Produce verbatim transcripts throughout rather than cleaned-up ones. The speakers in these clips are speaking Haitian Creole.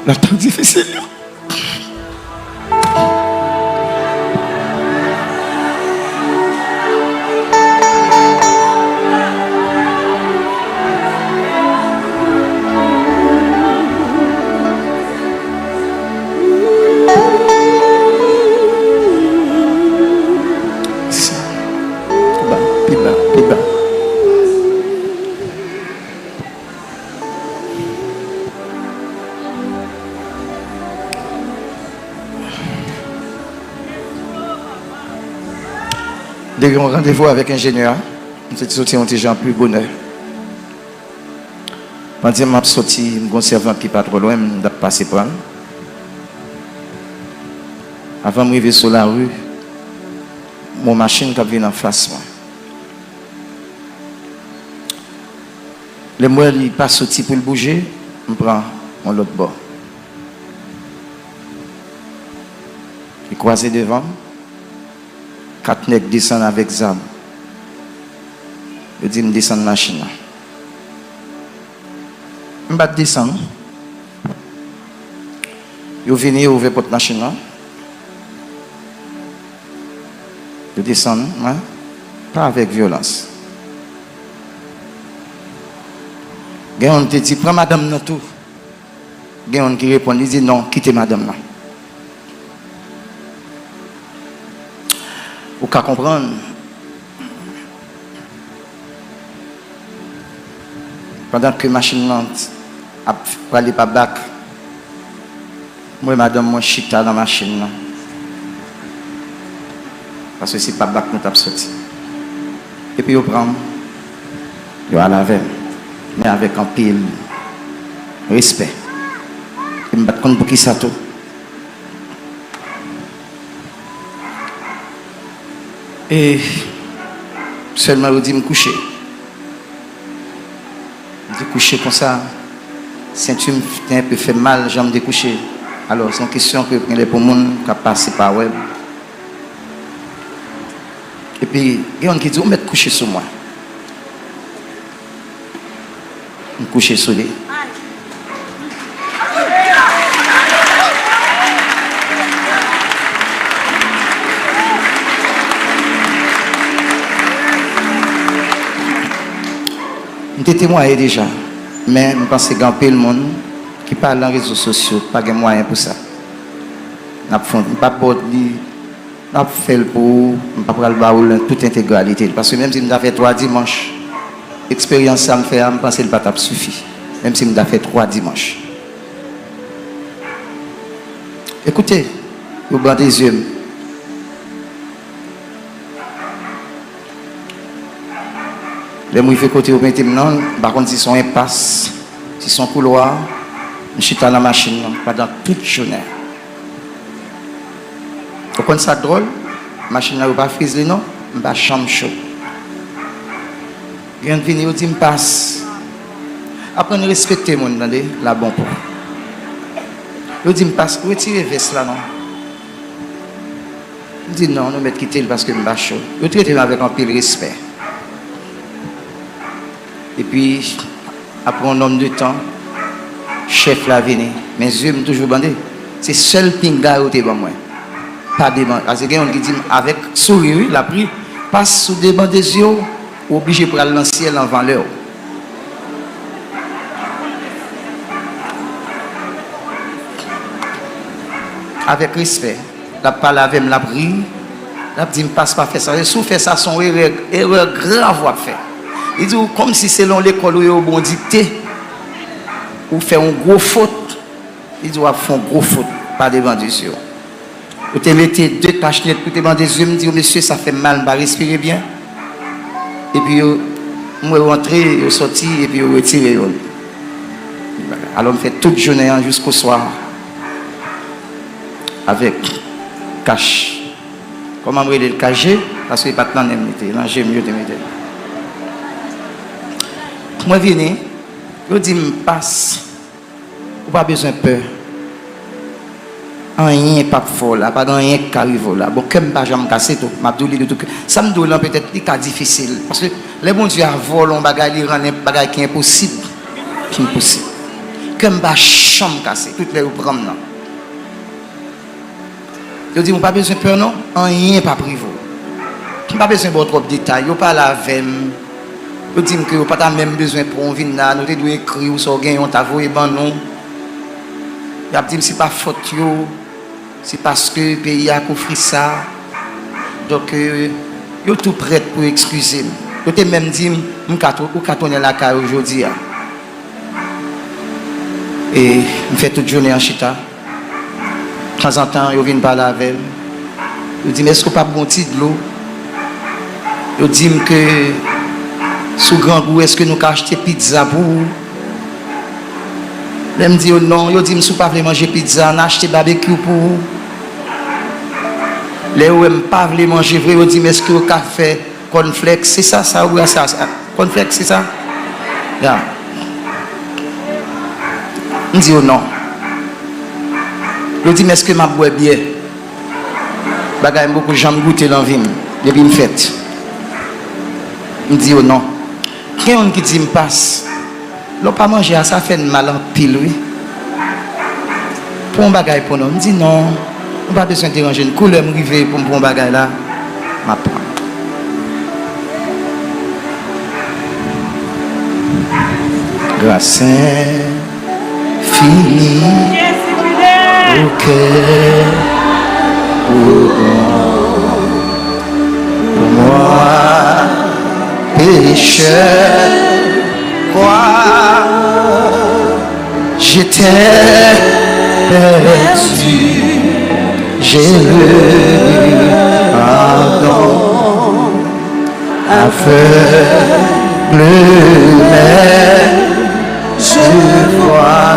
Nan tan difisil yo. Pi ba, pi ba, pi ba. Li te gen yon randevou avèk enjenyè a. M te soti yon ti jan pli bonè. Pandan m ap soti, m gen yon sèvant ki pa twò lwen, m t ap pase pran l. Avan m rive sou lari, m wè yon machin k ap vin anfas mwen. Lè m wè li pa soti pou l bouje, m pran yon lòt bò. Li kwaze devan m, kat nèg desann avèk zam. Yo di m desann machin nan. M pa t desann. Yo vini, yo ouvè pòt machin nan. Yo desann mwen, pa avèk vyolans. Gen youn te di, "Pran madanm nan tou." Gen youn ki reponn, li di, "Non, kite madanm nan." Ou ka konprann. Pandan ke machin nan ap prale pa bak, m wè madanm mwen chita nan machin nan. Paske se pa bak nou t ap soti. Epi yo pran m, yo al avè m. Men avèk anpil respè. E m pa t konn poukisa tou. E sèlman yo di m kouche. M te kouche konsa, senti m te enpe fè m mal jan m te kouche. Alò, se yon kesyon ke gen lè pou moun k ap pase pa wè m. Epi, gen youn ki di, "Ou mèt kouche sou mwen." M kouche sou li. M te temwaye deja, men m panse gen anpil moun ki pa nan rezo sosyo, pa gen mwayen pou sa. N ap fè, m p ap ba w li, n ap fè l pou ou, m pa pral ba ou l nan tout entegralite l. Paske menm si m ta fè twa dimanch, eksperyans sa m fè a, m panse l pa t ap sifi. Menm si m ta fè twa dimanch. Ekoute, yo bande zye m. Lè m rive kote yo mete m nan, m pa konn si se yon enpas, si se yon koulwa, m chita nan machin nan pandan tout jounen. Ou konn sa k dwòl? Machin nan yo pa friz li non, m pa janm cho. Gen vini, yo di m pas. Aprann respekte moun, tande, la bon pou. Yo di m pas, retire vès la non. M di non, nou mèt kite l paske m pa cho. Yo trete m avèk anpil respè. Epi, apre yon nonm de tan, chèf la vini. Men zye m toujou bande. Se sèl pinga yo te ban mwen. Pa devan. Paske gen youn ki di m avèk souri, wi, l ap ri, pas sou devan de zye w, ou oblije pral nan syèl anvan lè w. Avèk respè. L ap pale avè m, l ap ri, l ap di m, "Pas, pa fè sa." Si w fè sa, se yon erè, erè grav w ap fè. Li di w, kòmsi se nan yon lekòl ou ye, yo ba w dikte, ou fè yon gwo fot, li di w ap fè yon gwo fot pa devan de zye w. Yo te mete de kachnet pou te bande zye m, m di yo, "Mesye, sa fè m mal, m pa respire byen." Epi yo, m wè yo antre, yo sòti, epi yo retire yo. Alò, m fè tout jounen an jiskoswa. Avèk kach. Kòman m rele l? Kach je? Paske e pa t nan nen m li te, nan je m yo te mete l. Mwen vini, yo di m, "Pas, ou pa bezwen pè. Anyen p ap fè w la, pa gen anyen k ka rive w la." Bon, kè m pa janm kase tou, m ap di w li de tou kè. Sa m di w lan, petèt, li ka difisil. Paske lè Bondye a vòlè yon bagay, li rann yon bagay ki enposib, ki enposib. Kè m pa janm kase, tout lè yo pran m nan. Yo di m, "Ou pa bezwen pè non, anyen p ap rive w." M pa bezwen ba w twòp detay, yo pale avè m. Yo di m ke yo pa ta menm bezwen pran w vin la, nou te dwe ekri w sa w genyen, w ta voye ban nou. Y ap di m se pa fòt yo, se paske peyi a k ofri sa. Donk, euh, yo tou prèt pou yo ekskize m. Yo te menm di m, "M ka tou-, ou ka tounen lakay ou jodi a." E m fè tout jounen an chita. Tanzantan, yo vin pale avè m. Yo di m, "Èske w p ap bwè yon ti dlo?" Yo di m ke si w grangou, èske nou ka achte pizza pou ou? Lè m di yo non, yo di m, "Si w pa vle manje pizza, n a achte babekyou pou ou." Lè yo wè m pa vle manje vre, yo di m, "Èske w ka fè kònflèks, se sa, sa ou bwè sa, sa, kònflèks, se sa?" Ya. M di yo non. Yo di m, "Èske m ap bwè byè?" Bagay m poko janm goute nan vi m, depi m fèt. M di yo non. Gen youn ki di m, "Pas, lè w pa manje a, sa fè n mal anpil, wi. Pran yon bagay pou nou." M di, "Non, nou pa bezwen deranje n. Kou lè m rive pou m pran yon bagay la, m ap pran." Gras enfini au cœur, au grand pour moi, pécheur, crois, j'étais perdu, j'ai le pardon. Aveugle, mais je vois.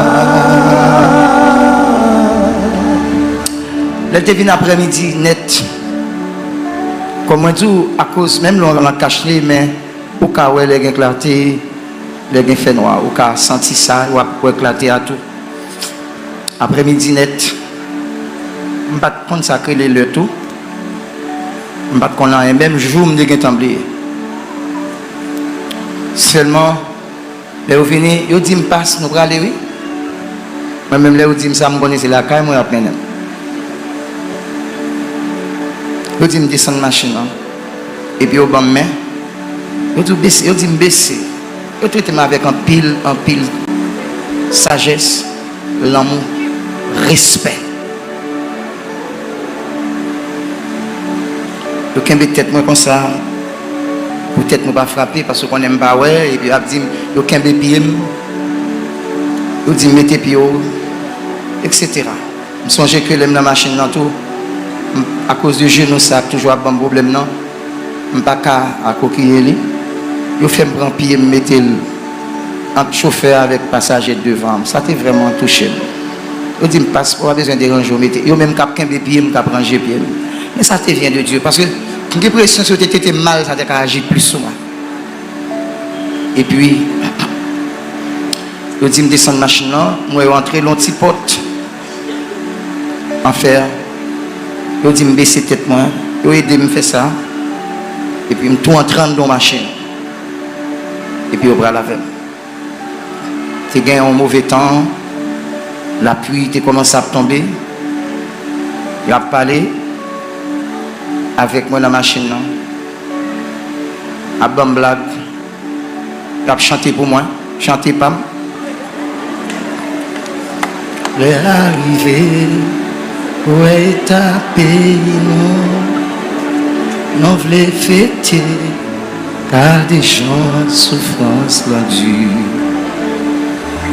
Lè l te vin aprèmidi nèt, kòm mwen di w, akoz menm lè w nan kach li, men ou ka wè lè gen klate, lè gen fènwa, ou ka santi sa, w ap wè klate a tou. Aprèmidi nèt, m pa t konn sa k rele lè tou. M pa t konn anyen. Menm jou m te gentan bliye. Sèlman, lè yo vini, yo di m, "Pas, nou prale, wi." Mwen menm, lè yo di m sa, m konnen se lakay mwen y ap mennen m. Yo di m desann machin nan. Epi yo ban m men. Yo di, "Bese," yo di m, "Bese." Yo trete m avèk anpil, anpil sajès, lanmou, respè. Yo kenbe tèt mwen konsa, pou tèt mwen pa frape, paske yo konnen m pa wè, epi y ap di m, yo kenbe pye m, yo di m, "Mete pye w," etsetera. M sonje ke lè m nan machin nan tou, m, akoz de jenou sa k toujou ap ban m pwoblèm nan, m pa ka akokiye li. Yo fè m pran pye m mete l ant chofè a avèk pasaje devan an. Sa te vrèman touche m. Yo di m, "Pas, ou pa bezwen deranje w, mete." Yo menm k ap kenbe pye m, k ap ranje pye m. Men sa te vyen de Dye, paske m gen enpresyon si yo te trete m mal, sa te ka aji plis sou mwen. Epi, yo di m desann machin nan, m wè yo antre l yon ti pòt an fè. Yo di m bese tèt mwen, yo ede m fè sa. Epi m tou antre anndan yon machin. Epi yo pral avè m. Te gen yon move tan, lapli te kòmanse ap tonbe. Y ap pale avèk mwen nan machin nan. Ap ban m blag. Y ap chante pou mwen, chante pa m. Lè a rive pou wè eta peyi nou, nou vle fete, gade jan soufrans lan di.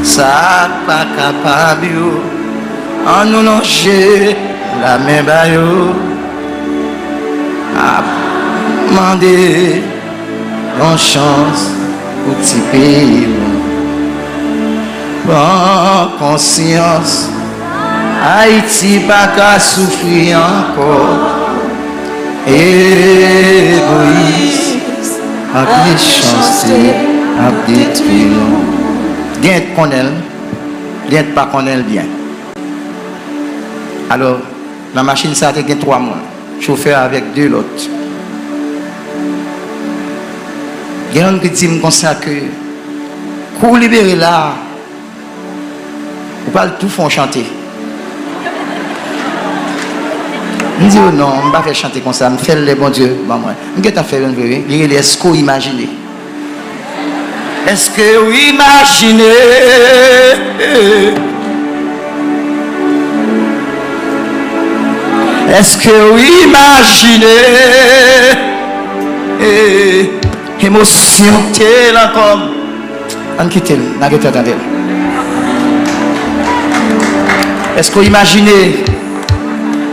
Sa k pa kapab yo, ann nou lonje lamen ba yo, ap mande yon chans pou ti peyi nou. Pran konsyans, Ayiti pa ka soufri ankò. Egoyis ak mechanste ap detwi nou. Gen k konnen l, gen k pa konnen l byen. Alò, nan machin sa a te gen twa moun, chofè a avèk de lòt. Gen youn ki di m konsa ke kou w libere la a, Ou pral tou fè yon chante. M di yo non, m pa fè chante konsa, m fè l lè Bondye ban mwen. M gentan fè youn vre wi, li rele Èske w imajine? Èske w imajine? Èske w imajine? Emosyon te lan kò m. Ann kite l, n a gentan tande l. Èske w imajine,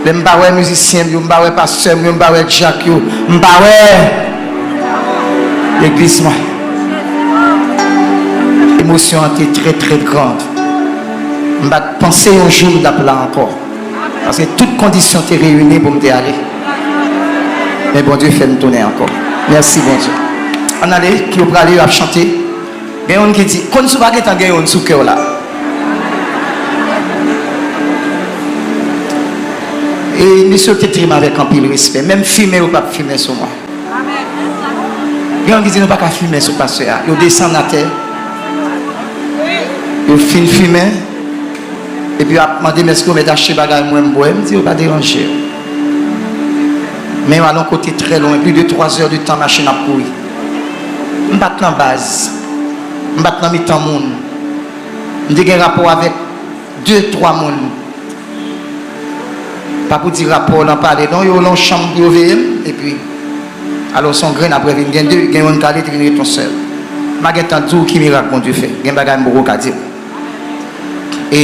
lè m pa wè mizisyen m yo, m pa wè pastè m yo, m pa wè dyak yo, m pa wè legliz mwen? Emosyon an te trè, trè gran. M pa t panse yon jou m t ap la ankò. Paske tout kondisyon te reyini pou m te ale. Men Bondye fè m tounen ankò. Mèsi Bondye. Ann ale, yo prale, yo ap chante. Gen youn ki di, konn si w pa gentan gen youn sou kè w la. E misye te trete m avèk anpil respè. Menm fimen, yo p ap fimen sou mwen. Gen youn ki di, nou pa ka fimen sou pastè a. Yo desann atè. Yo fin fimen. Epi yo ap mande m, èske yo mèt achte bagay mwen m bwè? M di yo pa deranje yo. Men yo al yon kote trè lwen, plis de twa zè de tan machin ap kouri. M pa t nan baz. M pa t nan mitan moun. M te gen rapò avèk de, twa moun. Pa pou di rapò nan pale, non, yo nan yon chanm pou yo veye m, epi, alò, se yon grenn, apre vin gen de, gen youn k ale, te vin ret yon sèl. M a gentan di w ki mirak Bondye fè. Gen bagay m poko ka di w. E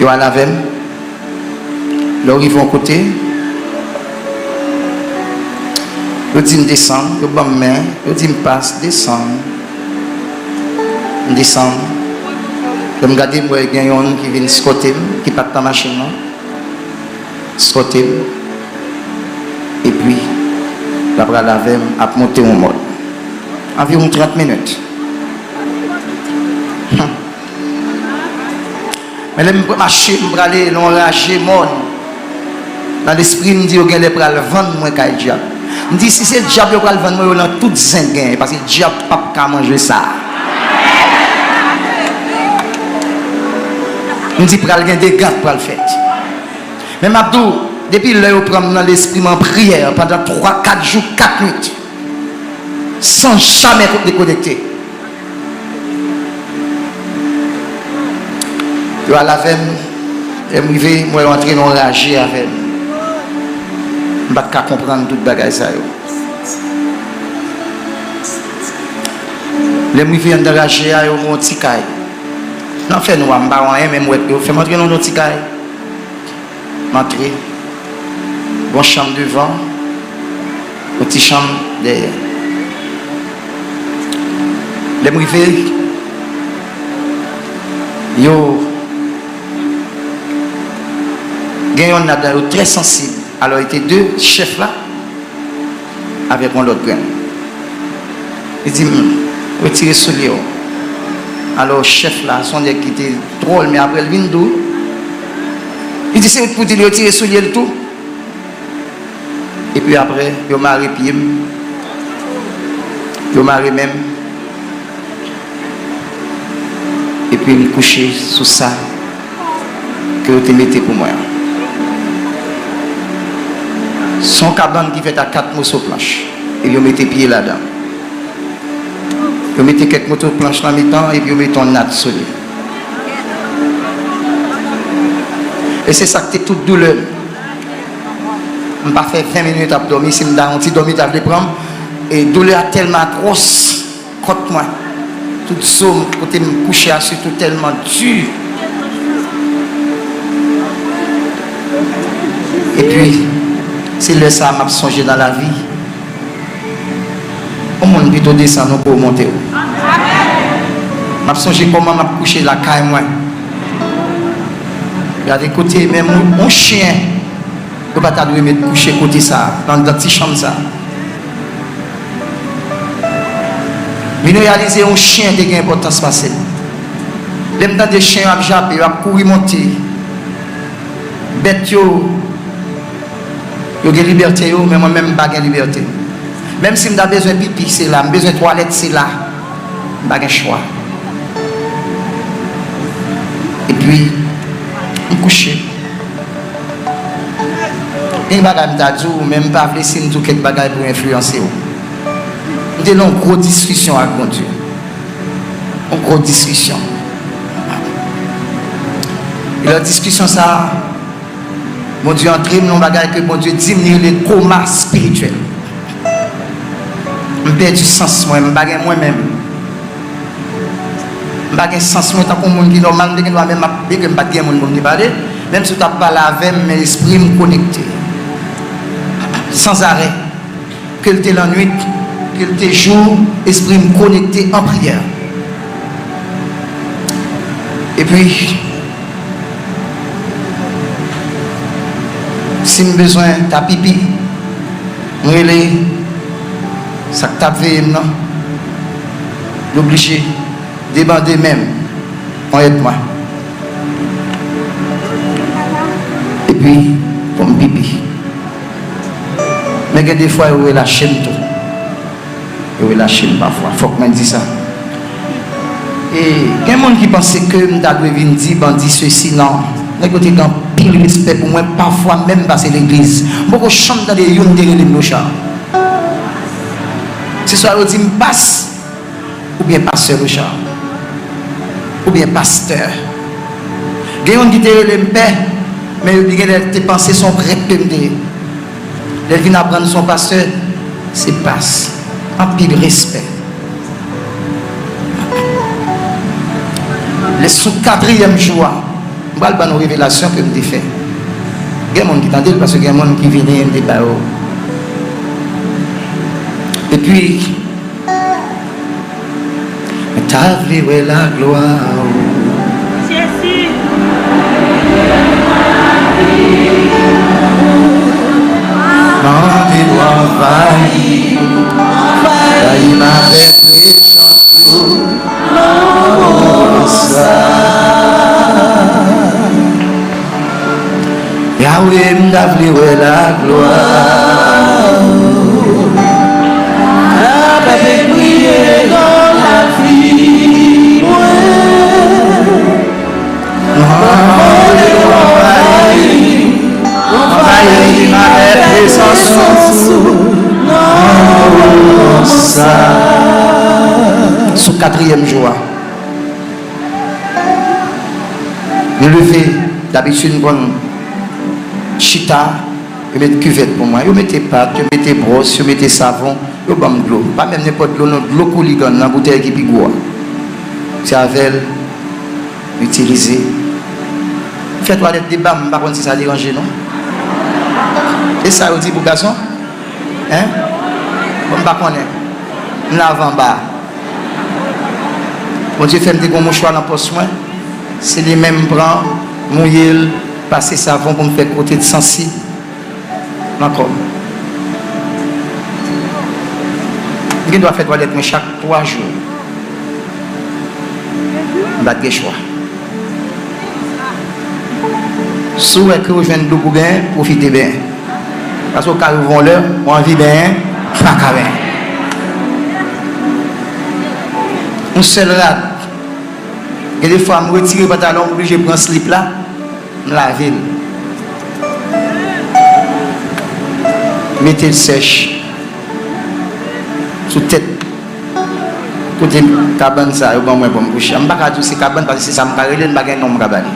yo al avè m. Lè w rive yon kote, yo di m desann, yo ban m men, yo di m pas, desann. M desann. Lè m gade, m wè gen youn ki vin eskòte m, ki pa t nan machin nan. Eskòte m. Epi, l ap pral avè m, ap monte yon mòn. Anviwon trant minit. Hum. Men lè m mache, m prale nan yon raje mòn. Nan lespri m, m di yo genlè pral vann mwen kay dyab. M di si se dyab yo pral vann mwen, yo nan tout zen k genyen, paske dyab p ap ka manje sa. M di pral gen dega k pral fèt. Men m ap di w, depi lè yo pran m nan lespri m an priyè pandan twa, kat jou, kat nwit, san jamè dekonekte. Yo al avè m, lè m rive, m wè yo antre nan yon raje avè m. M pa t ka konprann tout bagay sa yo. Lè m rive anndan raje a, yo gen yon ti kay. Nan fènwa, m pa wè anyen, men m wè yo fè m antre nan yon ti kay. M antre. Gon chanm devan, yon ti chanm dèyè. Lè m rive, yo gen yonn ladan yo trè sansib. Alò, li te de, chèf la avèk yon lòt grenn. Li di m, retire soulye w. Alò, chèf la, se yon nèg ki te dwòl, men apre l vin dou. Li di, se ou ki pou di l retire soulye l tou. Epi apre, yo mare pye m. Yo mare men m. Epi m kouche sou sa ke yo te mete pou mwen an. Se yon kabann ki fèt a kat moso planch. Epi yo mete pye ladan. Yo mete kèk moso planch nan mitan, epi yo mete yon nat sou li. E se sa k te tout doulè m. M pa fè ven minit ap dòmi, si m ta yon ti dòmi, ta vle pran m. E doulè a tèlman atwòs, kòt mwen, tout zo m, kote m kouche a sitou, tèlman di. Epi, se lè sa a m ap sonje nan lavi. Yon moun pito desann ou ke w monte w. M ap sonje kòman m ap kouche lakay mwen. Gade kote menm yon, yon chen, yo pa ta dwe met kouche kote sa a, nan, nan ti chanm sa a. Vin reyalize yon chen te gen enpòtans pase m. Lè m tande chen yo ap jape, yo ap kouri monte. Bèt yo, yo gen libète yo, men mwen menm m pa gen libète. Menm si m ta bezwen pipi, se la. M bezwen twalèt, se la. M pa gen chwa. Epi, m kouche. Gen bagay m ta di w, men m pa vle si m di w kèk bagay pou enfliyanse w. M te nan yon gwo diskisyon ak Bondye. Yon gwo diskisyon. E lè diskisyon sa a, Bondye antre m nan yon bagay ke Bondye di m, li rele koma espirityèl. M pèdi sans mwen, m pa gen mwen menm. M pa gen sans mwen tankou moun ki nòmal, m te gen dwa menm ap byen ke m pa t gen moun pou m te pale. Menm si w t ap pale avè m, men lespri m konekte. Sanzarè. Ke l te lannwit, ke l te jou, espri m konekte an priyè. Epi, si m bezwen ta pipi, m rele sa k t ap veye m nan. L oblije debande men m, ponyèt mwen. Epi, pou m pipi. Men gen de fwa, yo relache m tou. Yo relache m pafwa. Fòk mwen di sa. E gen moun ki panse ke m ta dwe vin di bandi sesi, non. Nèg yo te gen anpil respè pou mwen, pafwa menm pase legliz. M poko janm tande youn te rele m Lochard. Se swa yo di m pas, oubyen pastè Lochard, oubyen pastè. Gen youn ki te rele m pè, men yo gen lè te panse se yon prèt ke m te ye. Lè l vin aprann se yon pastè, se pas. Anpil respè. Lè sou katriyèm jou a, m pral ban nou revelasyon ke m te fè. Gen moun ki tande l, paske gen moun ki vini, m te ba yo. Epi, mwen ta vle wè laglwa ou. Jezi. Mande w anvayi, anvayi m avèk prezans ou. Non sa. Yahweh, m ta vle wè laglwa ou. K ap briye nan lavi mwen. Mande w anvayi, anvayi m avèk prezans ou. Non sa. Sou katriyèm jou a. Yo leve, dabitid m konn chita, yo met kivèt pou mwen. Yo mete pat, yo mete bwòs, yo mete savon, yo ban m dlo. Pa menm nenpòt dlo, non, dlo Kouligann nan boutèy ki pi gwo a. Se avè l m itilize. M fè twalèt deba m, m pa konn si sa deranje, non. E sa yo di pou gason? Hein? Bon, m pa konnen. M lave anba. Bondye fè m te gen yon mouchwa nan pòch mwen. Se li menm m pran, mouye l, pase savon pou m fè kote t sansi nan kò m. M gen dwa fè twalèt mwen chak twa jou. M pa t gen chwa. Si w wè ke w jwenn dlo pou benyen, pwofite benyen. Paske w ka rive yon lè, w anvi benyen, w pa ka benyen. Yon sèl rad. Gen de fwa, m retire pantalon, m oblije pran slip la, m lave l. Mete l sèch sou tèt. Kote kabann sa yo ban mwen pou m kouche a? M pa ka di w se kabann, paske se sa m ka rele l, m pa gen non m ka ba li.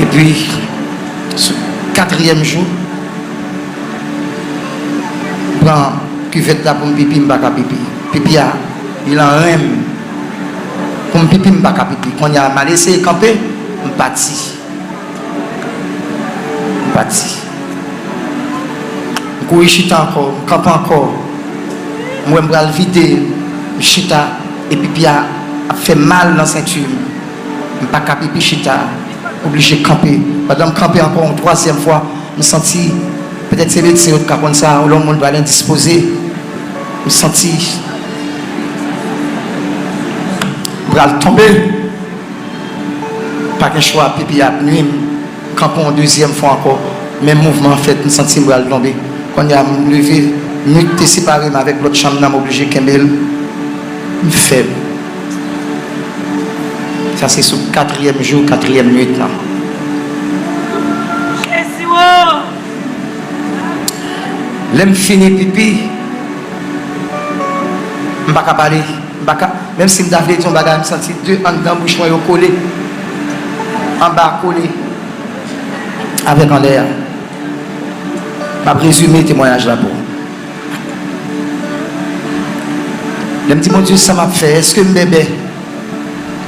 Epi, sou katriyèm jou, m pran kivèt la pou m pipi, m pa ka pipi. Pipi a, li nan ren m. Pou m pipi, m pa ka pipi. Kounye a, m al eseye kanpe, m pati. M pati. M kouri chita ankò, m kanpe ankò. M wè m pral vide, m chita, e pipi a ap fè mal nan senti m. M pa ka pipi chita, oblije kanpe. Pandan m kanpe ankò yon twazyèm fwa, m santi, petèt se medsen yo t ka konn sa, yon lòt moun pral endispoze. M santi m pral tonbe. Pa gen chwa, pipi a ap nwi m. Kanpe yon dezyèm fwa ankò, menm mouvman an fèt, m santi m pral tonbe. Kounye a, m leve, mi te separe m avèk lòt chanm nan, m oblije kenbe l. M fèb. Sa se sou katriyèm jou, katriyèm nuit lan. Lè m fini pipi, m pa ka pale. M pa ka, menm si m ta vle di yon bagay, m santi de anndan bouch mwen yo kole. Anba kole. Avèk anlè a. M ap rezime temwayaj la pou ou. Lè m di Bondye sa m ap fè, èske m bèbè?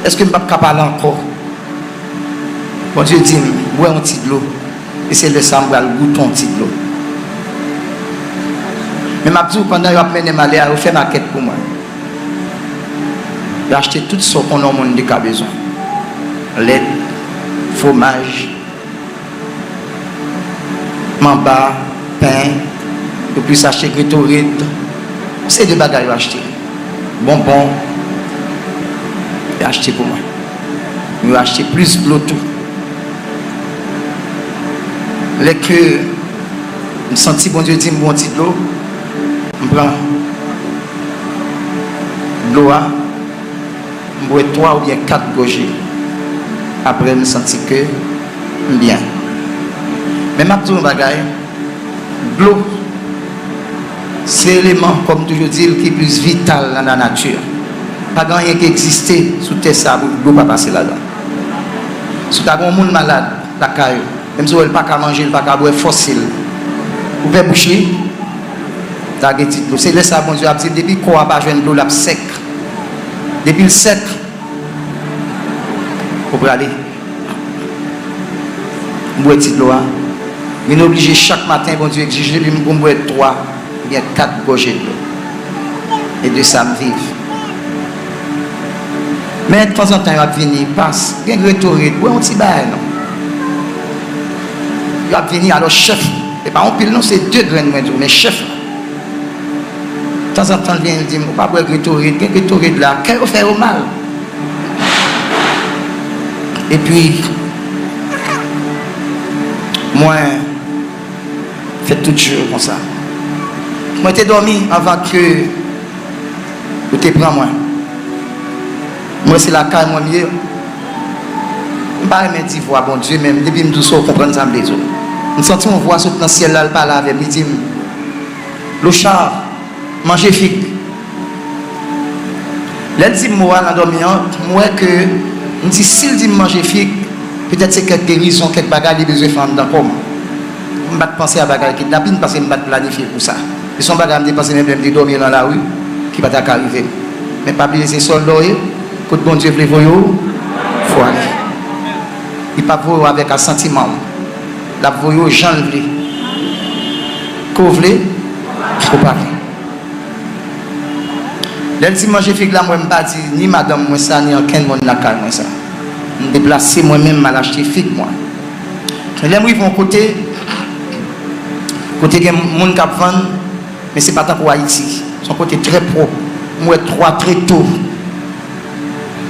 Èske m p ap ka pale ankò? Bondye di m, bwè yon ti dlo. E se lè sa a m pral goute yon ti dlo. Men m ap di w, pandan yo ap mennen m ale a, yo fè makèt pou mwen. Yo achte tout sa w konnen yon moun li ka bezwen. Lèt, fwomaj, manba, pen, yo plis achte Gatorade. Se de bagay yo achte. Bonbon, yo achte pou mwen. Yo achte plis dlo tou. Lè ke m santi Bondye di m bwè yon ti dlo, m pran dlo a, m bwè twa oubyen kat gòje. Apre, m santi ke m byen. Men m ap di w yon bagay, dlo, se eleman, kòm m toujou di l, ki plis vital nan lanati. Pa gen anyen ki egziste sou tè sa a pou dlo pa pase ladan. Si w ta gen yon moun malad lakay ou, menm si w wè l pa ka manje, l pa ka bwè, fòse l. Ouvè bouch li, lage ti dlo. Se lè sa a Bondye ap di l, depi kò a pa jwenn dlo, l ap sèk. Depi l sèk, ou prale. M bwè ti dlo a. Vin oblije chak maten, Bondye egzije li pou m bwè twa oubyen kat gòje dlo. E de sa m viv. Men tanzantan yo ap vini, pas, gen Gatorade, bwè yon ti bagay non. Yo ap vini, alò chèf, e pa yon pil non, se de grenn mwen di w, men chèf la. Tanzantan l vini, l di m, ou pa bwè Gatorade, gen Gatorade la, kè yo fè yo mal. Epi, mwen fè tout jou konsa. Mwen te dòmi anvan ke ou te pran mwen. Mwen se lakay mwen m ye. M pa renmen di vwa Bondye, men depi m di w sa, w konprann sa m vle di w. M santi yon vwa sot nan syèl la, l pale avè m, li di m, Lochard, manje fig. Lè l di m mo a nan dòmi an, m wè ke, m di si l di m manje fig, petèt se kèk gerizon, kèk bagay li bezwen fè anndan kò m. M pa t panse a bagay kidnapin paske m pa t planifye pou sa. Se yon bagay m te panse menm lè m te dòmi nan lari ki pa ta ka rive m. Men pa bliye se sòlda w ye, kot Bondye vle voye w, fò ale. Li p ap voye w avèk asantiman w. L ap voye w jan l vle. Ke w vle, ke w pa vle. Lè l di m manje fig la, mwen m pa di ni madanm mwen sa, ni ankenn moun lakay mwen sa. M deplase mwen menm, m al achte fig mwen. Lè m rive yon kote, kote gen moun k ap vann, men se pa tankou Ayiti. Se yon kote trè pwòp. M wè twa treto.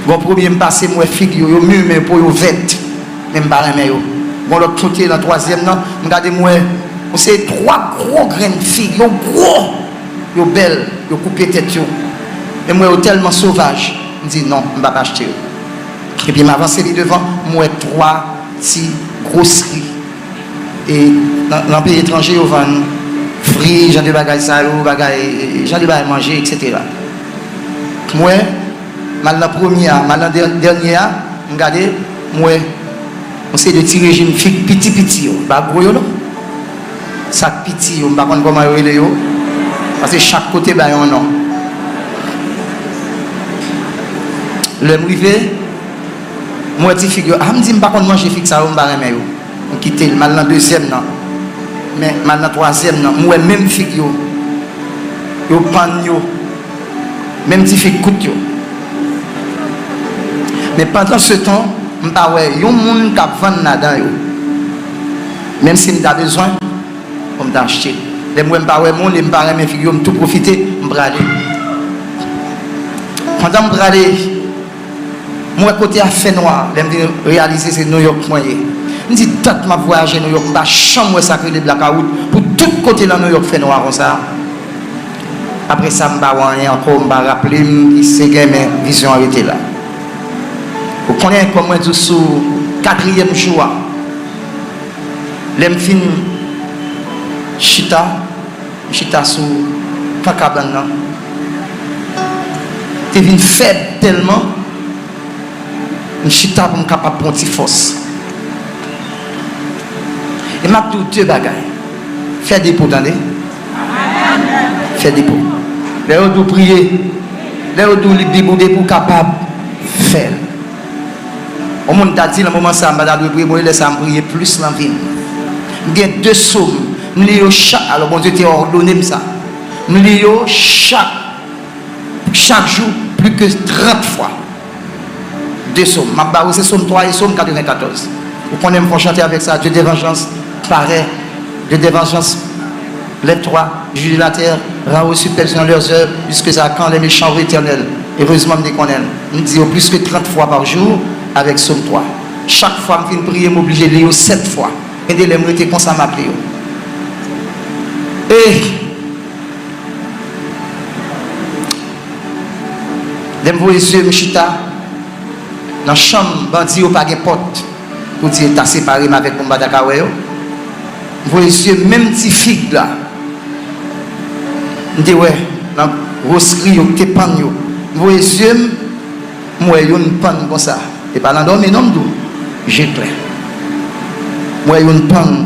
Bon, premye m pase, m wè fig yo, yo mi, men po yo vèt. Men m pa renmen yo. Gon lòt kote, nan twazyèm nan, m gade m wè yon seri twa gwo grenn fig, yo gwo, yo bèl, yo koupe tèt yo. Men m wè yo tèlman sovaj, m di non, m p ap achte yo. Epi m avanse pi devan, m wè twa ti gwosri. E nan, nan peyi etranje, yo vann fri, jan de bagay sa yo, bagay, jan de bagay manje, etsetera. M wè, m al nan premye a, m al nan dè-, dènye a, m gade, m wè yon seri de ti rejim fig piti piti yo, pa gwo yo non. Sa k piti yo, m pa konn kòman yo rele yo, paske chak kote bay yon non. Lè m rive, m wè ti fig yo, a, m di m pa konn manje fig sa yo, m pa renmen yo. M kite l, m al nan dezyèm nan. Men, m al nan twazyèm nan. M wè menm fig yo. Yo pann yo. Menm ti fig kout yo. Men pandansetan, m pa wè yon moun k ap vann ladan yo. Menm si m ta bezwen, pou m ta achte. Lè m wè m pa wè moun e m pa renmen fig yo, m tou pwofite, m prale. Pandan m prale, m wè kote a fè nwa, lè m vin reyalize se Nouyòk mwen ye. M di, dat m ap vwayaje Nouyòk, m pa janm wè sa k rele blakawout pou tout Tout kote nan Nouyòk fè nwa konsa. Apre sa, m pa wè anyen ankò, m pa raple m ki se gen, men vizyon an rete la. Ou konnen, kòm mwen di w, sou katriyèm jou a, lè m fin chita, m chita sou kan kabann nan, te vin fèb tèlman, m chita pou m kapab pran ti fòs. E m ap di w de bagay. Fè depo, tande. Fè depo. Lè yo di w priye, lè yo di w li Bib ou depi w kapab, fè l. Yon moun ta di nan moman sa a, m pa ta dwe priye, bon, e lè sa a, m priye plis nan vi m. M gen de sòm, m li yo chak, alò Bondye te òdone m sa. M li yo chak, chak jou, plis ke trant fwa. De sòm. M ap ba ou, se sòm twa e sòm katrevenkatòz. Ou konnen m fè yon chante avèk sa, Dieu de vengeance paraît, Dieu de vengeance, lève-toi, juge la terre, rends aux cieux personnes leurs œuvres, puisque c'est à quand les méchants, ô Éternel? Erezman, m te konnen l. M di yo plis ke trant fwa pa jou avèk sòm twa. Chak fwa m fin priye, m oblije li yo sèt fwa. Gen de lè m rete konsa, m ap li yo. E lè m voye zye m chita nan chanm bandi yo, pa gen pòt, pou di ta separe m avèk moun m pa ta ka wè yo. M voye zye m, menm ti fig la m te wè nan gwosri yo k te pann yo. M voye zye m, m wè youn pann konsa. E pa nan dòmi non, m di w, je klè. M wè youn pann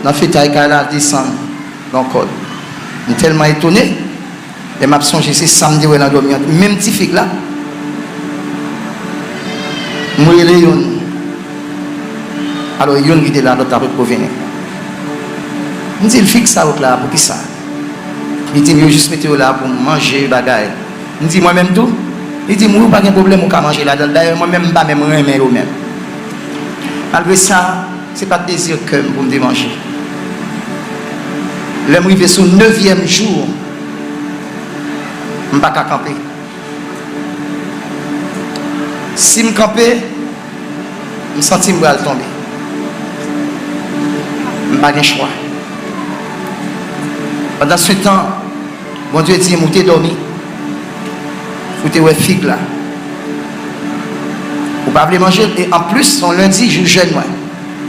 nan fetay kay la, desann nan kòd. M tèlman etone, lè m ap sonje se sa m te wè nan dòmi an, menm ti fig la. M rele youn. Alò, youn ki te la, lòt la potko vini. M di l, "Fig sa w la, poukisa?" Li di m, "Yo jis mete yo la pou m manje, bagay." M di, "Mwen menm tou?" Li di m, "Wi, ou pa gen pwoblèm, ou ka manje ladan l. Dayè, mwen menm, m pa menm renmen yo menm." Malgre sa, se pa t dezi kè m pou m te manje. Lè m rive sou nevyèm jou, m pa ka kanpe. Si m kanpe, m santi m pral tonbe. M pa gen chwa. Pandan se tan, Bondye di m, "Ou te dòmi. Ou te wè fig la. Ou pa vle manje l. E anplis, se yon lendi, jou jèn mwen.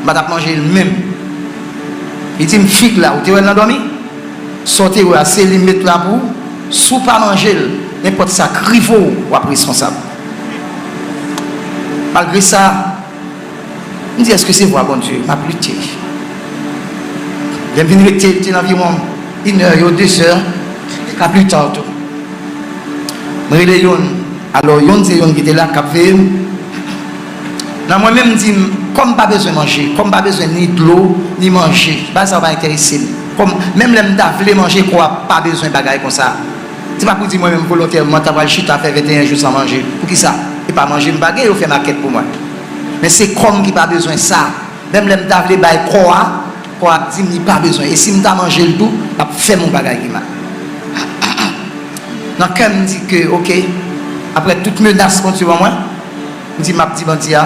M pa t ap manje l menm." Li di m, "Fig la, ou te wè l nan dòmi? Sa w te wè a, se li m met la pou ou. Si w pa manje l, nenpòt sa k rive w, w ap responsab." Malgre sa, m di, "Èske se vwa Bondye?" M ap lite. Lè m vin rete, li te nan anviwon inè, de zè, ka pita tou. M rele youn. Alò, youn se youn ki te la, k ap veye m. Nan mwen menm, m di m, kòm m pa bezwen manje, kòm m pa bezwen ni dlo, ni manje, bagay sa yo pa enterese m. Kòm, menm lè m ta vle manje, kò a pa bezwen bagay konsa. Se pa pou di mwen menm volontèman ta pral chita fè venteyen jou san manje. Poukisa? E pa manje m pa gen, yo fè makèt pou mwen. Men se kò m ki pa bezwen sa. Menm lè m ta vle bay kò a, kò a ap di m li pa bezwen. E si m ta manje l tou, l ap fè m yon bagay ki mal. Nan kè m, m di ke, oke, apre tout menas Bondye ban mwen, m di m ap di bandi a,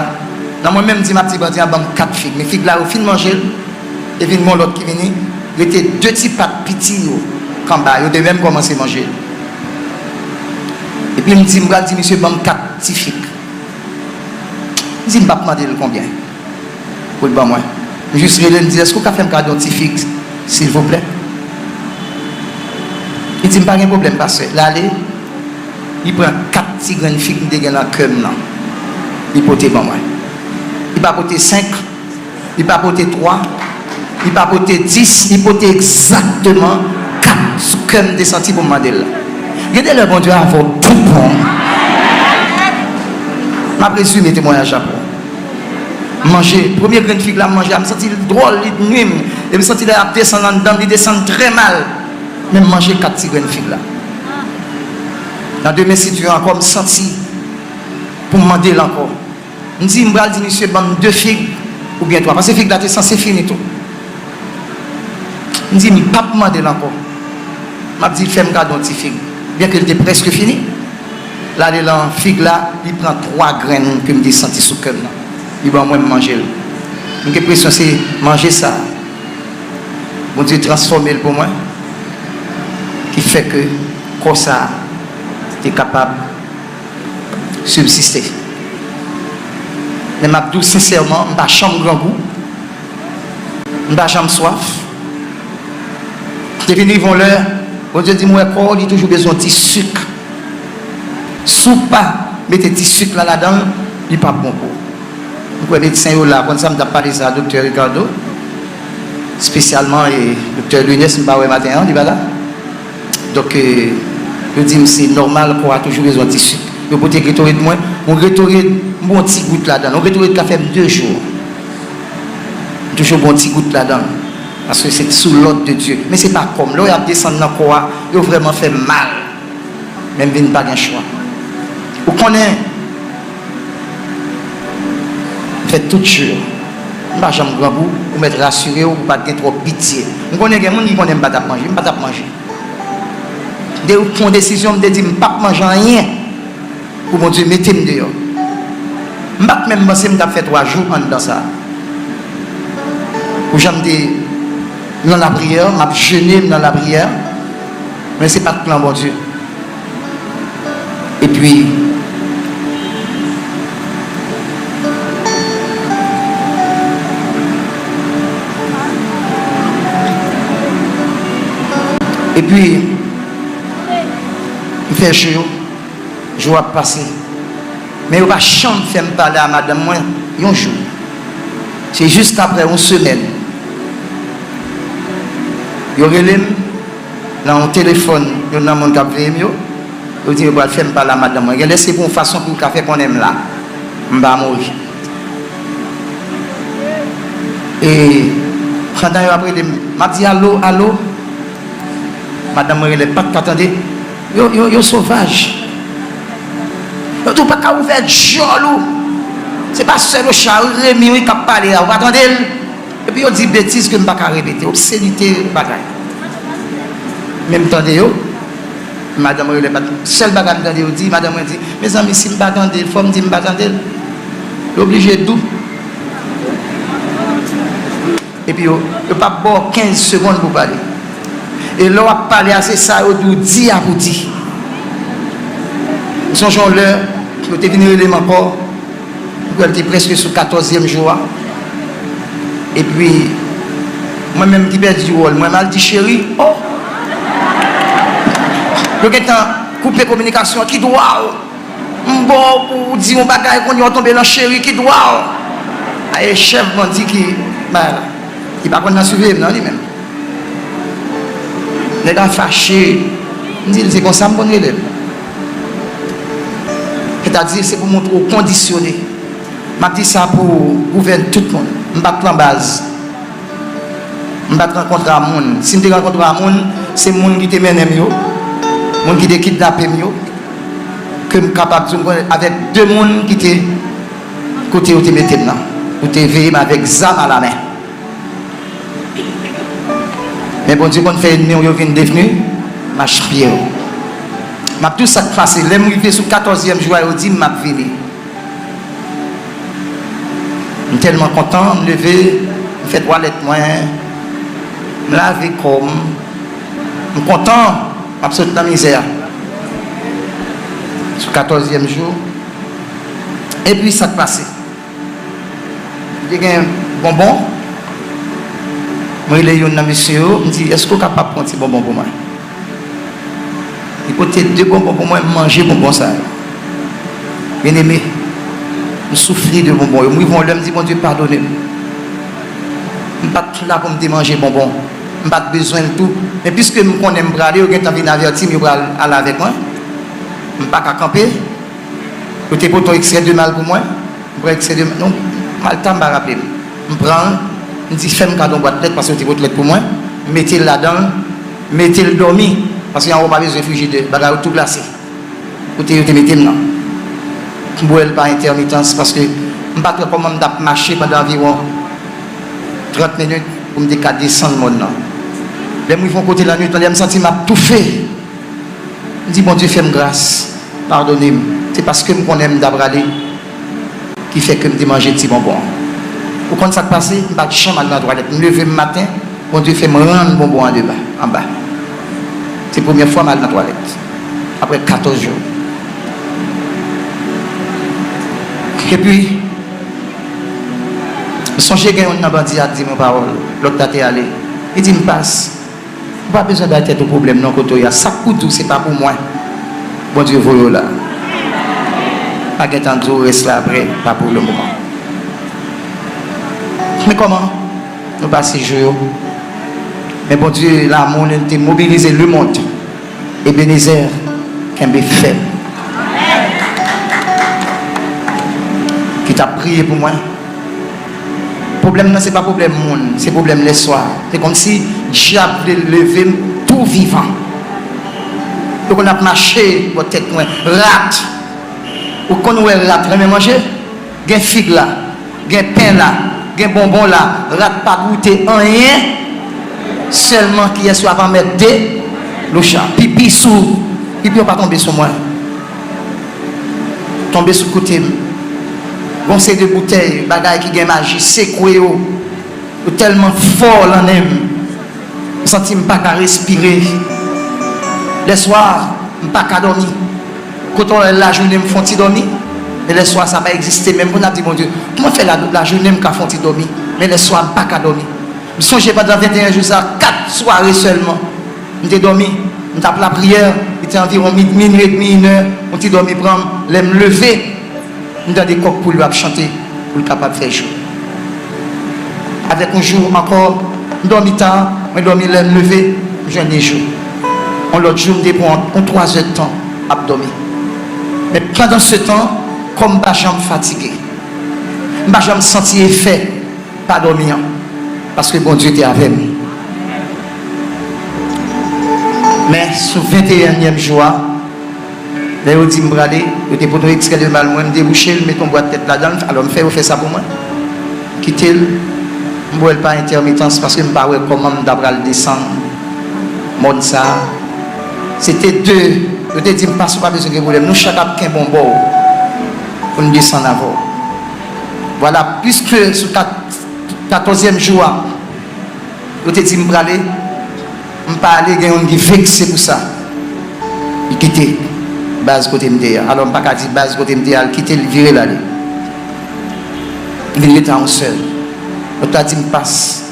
nan mwen menm, m di m ap di bandi a, "Ban m kat fig." Men fig la, yo fin manje l, e vin gon lòt ki vini, rete de ti pat piti yo k anba, yo te menm kòmanse manje l. Epi m di, m pral di misye, "Ban m kat ti fig." M di, "M p ap mande l konbyen pou l ban mwen." M jis rele l, m di, "Èske w ka fè m kado yon ti fig, silvouplè?" Li di m, "Pa gen pwoblèm, pastè." L ale, li pran kat ti grenn fig m te gen nan kè m nan, li pote ban mwen. Li pa pote senk, li pa pote twa, li pa pote dis, li pote egzakteman kat sou kè m te santi pou m mande l la. Gen de lè Bondye avè w tout bon. M ap rezime temwayaj la pou ou. M manje, premye grenn fig la m manje a, m santi l dwòl, li nwi m. E m santi lè l ap desann anndan m, li desann trè mal. Men m manje kat ti grenn fig la. Nan demen, si Dye ankò, m santi pou m mande l ankò. M di, "M pral di misye ban m de fig oubyen twa." Paske fig la te sanse fini tou. M di, "M p ap mande l ankò." M ap di l, "Fè m kado yon ti fig." Byenke l te prèske fini. L ale nan fig la, li pran twa grenn ke m te santi sou kè m nan. Li ban mwen, m manje l. M gen enpresyon se manje sa a Bondye transfòme l pou mwen, ki fè ke kò sa a te kapab sibsiste. Men m ap di w sensèman, m pa janm grangou, m pa janm swaf. Te vin rive yon lè, Bondye di m, "Wè, kò w, li toujou bezwen yon ti sik. Si w pa mete ti sik la ladan l, li p ap bon pou ou." M kwè medsen yo la, konn sa m t ap pale sa a Doktè Ricardo, espesyalman, e, Doktè Lunes, m pa wè maten an, li pa la. Donk, e, yo di m se nòmal, kò a toujou bezwen ti sik. Yo pote Gatorade mwen, yon Gatorade, m pran yon ti gout ladan l. Yon Gatorade ka fè m de jou. M toujou pran yon ti gout ladan l. Paske se sou lòd de Dye. Men se pa kò m. Lè w ap desann nan kò a, yo vrèman fè m mal. Men m vin pa gen chwa. Ou konnen, m fè tout jou. M pa janm grangou, ou mèt rasire w, ou pa t gen twòp pitye. M konnen gen moun ki konnen m pa t ap manje, m pa t ap manje. M te pran desizyon, m te di m p ap manje anyen pou Bondye mete m deyò. M pa t menm panse m t ap fè twa jou anndan sa. Pou jan m te nan lapriyè, m ap jene, m nan lapriyè, men se pa t plan Bondye. Epi, epi, m fè jou, jou ap pase. Men yo pa janm fè m pale a madanm mwen yon jou. Se jiskaprè yon semèn, yo rele m nan yon telefòn, youn nan moun k ap veye m yo. Yo di yo pral fè m pale a madanm mwen. Genlè se pou yon fason pou yo ka fè konnen m la. M pa mouri. E pandan yo ap rele m, m ap di, "Alo, alo." Madanm mwen rele, pa t ka tande. Yo, yo, yo sovaj. Yo di, "Ou pa ka ouvè djòl ou." Se pastè Lochard, Remi, wi, k ap pale a, ou pa tande l? Epi yo di betiz ke m pa ka repete, obsenite bagay. Men m tande yo, madanm rele pa t, sèl bagay m tande yo di, madanm mwen di, "Mezanmi, si m pa tande l, fò m di m pa tande l." Yo oblije dou. Epi yo, yo p ap ba w kenz segonn pou w pale. E lè w ap pale a, se sa yo di w di a pou di. M sonje yon lè, yo te vin rele m ankò, m kwè l te prèske sou katòzyèm jou a. Epi, mwen menm ki pèdi wòl, mwen m al di cheri, oh! Yo gentan koupe kominikasyon an, ki dwa w? M ba w pou w di yon bagay, kounye a w tonbe nan cheri, ki dwa w? Aye, chèf bandi ki bay la. Li pa konn nan siveye m nan li menm. Nèg la fache. M di l, se konsa m konn rele l. Sètadi, se pou montre w kondisyone. M ap di sa pou gouvèn tout moun. M pa t lan baz. M pa t rankontre a moun. Si m te rankontre a moun, se moun ki te mennen m yo, moun ki te kidnape m yo, ke m kapab di w, m konnen avèk de moun ki te kote yo te mete m nan, pou te veye m avèk zam alamen. Men Bondye konn fè ènmi w yo vin devni machpye w. M ap di w sa k pase. Lè m rive sou katòzyèm jou a, yo di m m ap vini. M tèlman kontan, m leve, m fè twalèt mwen, m lave kò m, m kontan, m ap sot nan mizè a. Sou katòzyèm jou, epi sa k pase? M te gen bonbon, m rele youn nan mesye yo, m di, "Èske w kapab pran ti bonbon pou mwen?" Li pote de bonbon pou mwen, m manje bonbon sa yo. Byeneme, m soufri de bonbon yo. M rive yon lè, m di, "Bondye, padone m. M pa t la pou m te manje bonbon. M pa t bezwen l tou. Men piske m konnen m prale, yo gentan vin avèti m, yo pral ale avèk mwen. M pa ka kanpe." Yo te pote yon ekstrè de mal pou mwen. M pran ekstrè de, non, malta, m pa raple m. M pran l, m di, "Fè m kado yon bwat lèt," paske yo te pot lèt pou mwen. M mete l ladan l, mete l dòmi, paske anwo pa bezwen frijidè, bagay yo tou glase. Kote yo te mete m nan. M bwè l pa entèmitans, paske m pa t wè kòman m t ap mache pandan anviwon trant minit pou m te ka desann mòn nan. Lè m rive yon kote lannwit, yon lè m santi m ap toufe. M di, "Bondye, fè m gras, padone m. Se paske m konnen m ta prale ki fè ke m te manje ti bonbon an." Ou konn sa k pase? M pa t janm al nan twalèt. M leve m maten, Bondye fè m rann bonbon an deba, anba. Se premyè fwa m al nan twalèt. Apre katòz jou. Epi, m sonje gen youn nan bandi a di m yon pawòl. Lòt la te ale. Li di m, "Pas, ou pa bezwen bay tèt ou pwoblèm non kote w ye a. Sa k pou di w se pa pou mwen. Bondye voye w la. Pa gentan di w rès la apre, pa pou le moman." Men kòman? Nou pase jou yo. Men Bondye, lanmou li, te mobilize lemonn. Ebenezer, kenbe fèm. Ki t ap priye pou mwen. Pwoblèm nan, se pa pwoblèm moun, se pwoblèm lèswa. Se kòmsi dyab vle leve m tou vivan. Yo konn ap mache bò tèt mwen. Rat. Ou konn wè rat renmen manje? Gen fig la, gen pen la, gen bonbon la, rat pa goute anyen, sèlman kiyès yo ap anmède? Loucha. Pipi sou, pipi yo pa tonbe sou mwen. Tonbe sou kote m. Gon seri de boutèy, bagay ki gen maji, sekwe yo. Yo tèlman fò lan nen m. M santi m pa ka respire. Lèswa, m pa ka dòmi. Kote w wè lajounen m fè yon ti dòmi, men lèswa sa pa egziste menm. Pou n ap di Bondye, kòman fè la, lajounen m ka fè yon ti dòmi, men lèswa m pa ka dòmi. M sonje pandan venteyen jou sa, kat sware sèlman, m te dòmi, m t ap lapriyè, li te anviwon mi-, minui edmi, inè, yon ti dòmi pran m, lè m leve, m tande kòk poul yo ap chante pou l kapab fè jou. Avèk yon jou ankò, m dòmi ta, mwen dòmi lè m leve, m jwenn li jou. Yon lòt jou, m te pran yon twazè tan ap dòmi. Men pandan se tan, kò m pa janm fatige. M pa janm santi efè pa dòmi an, paske Bondye te avè m. Men sou venteyenyèm jou a, lè yo di m prale, yo te pote yon ekstrè de mal mwen, m debouche l, met yon bwat tèt ladan l, alò m fè yo fè sa pou mwen. Kite l, m bwè l pa entèmitans, paske m pa wè kòman m ta pral desann mòn sa a. Se te de, yo te di m, "Pas, ou pa bezwen gen pwoblèm, nou chak ap kenbe yon bò pou n desann avè w." Vwala, pliske sou kat-, katòzyèm jou a, yo te di m prale, m pa ale, gen youn ki vekse pou sa. Li kite baz kote m te ye a. Alò, m pa ka di baz kote m te ye a, l kite, l vire l ale. Li rete a yon sèl. Lòt la di m, "Pas."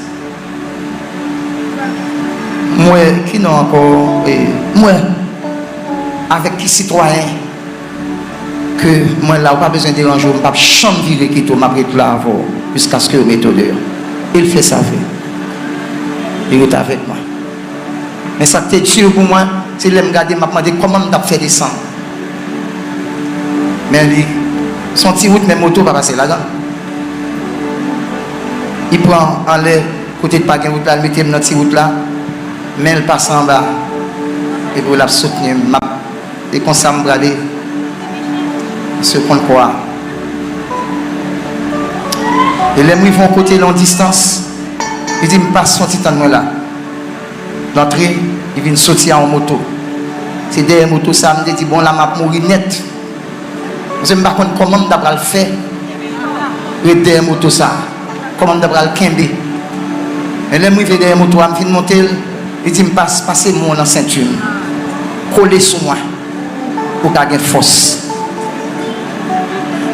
M wè, ki non ankò? E, m wè avèk ki sitwayen ke mwen la, ou pa bezwen deranje w, m p ap janm vire kite w, m ap ret la avè w jiskaske yo mete w deyò. E l fè sa vre. Li ret avèk mwen. Men sa k te di pou mwen, se lè m gade, m ap mande kòman m t ap fè desann. Men li, se yon ti wout, men moto pa pase ladan. Li pran anlè, kote k pa gen wout la, li mete m nan ti wout la, men l pase anba, epi l ap soutni m. M ap E konsa m prale, misye konn kwa. E lè m rive yon kote, yon distans, li di m, "Pas, yon ti tann mwen la." L antre, li vin soti a yon moto. Se dèyè moto sa a, m te di, "Bon, la m ap mouri nèt." Paske m pa konn kòman m ta pral fè ret dèyè moto sa a. Kòman m ta pral kenbe? Men lè m rive dèyè moto a, m fin monte l, li di m, "Pas, pase men w nan senti m. Kole sou mwen pou w ka gen fòs."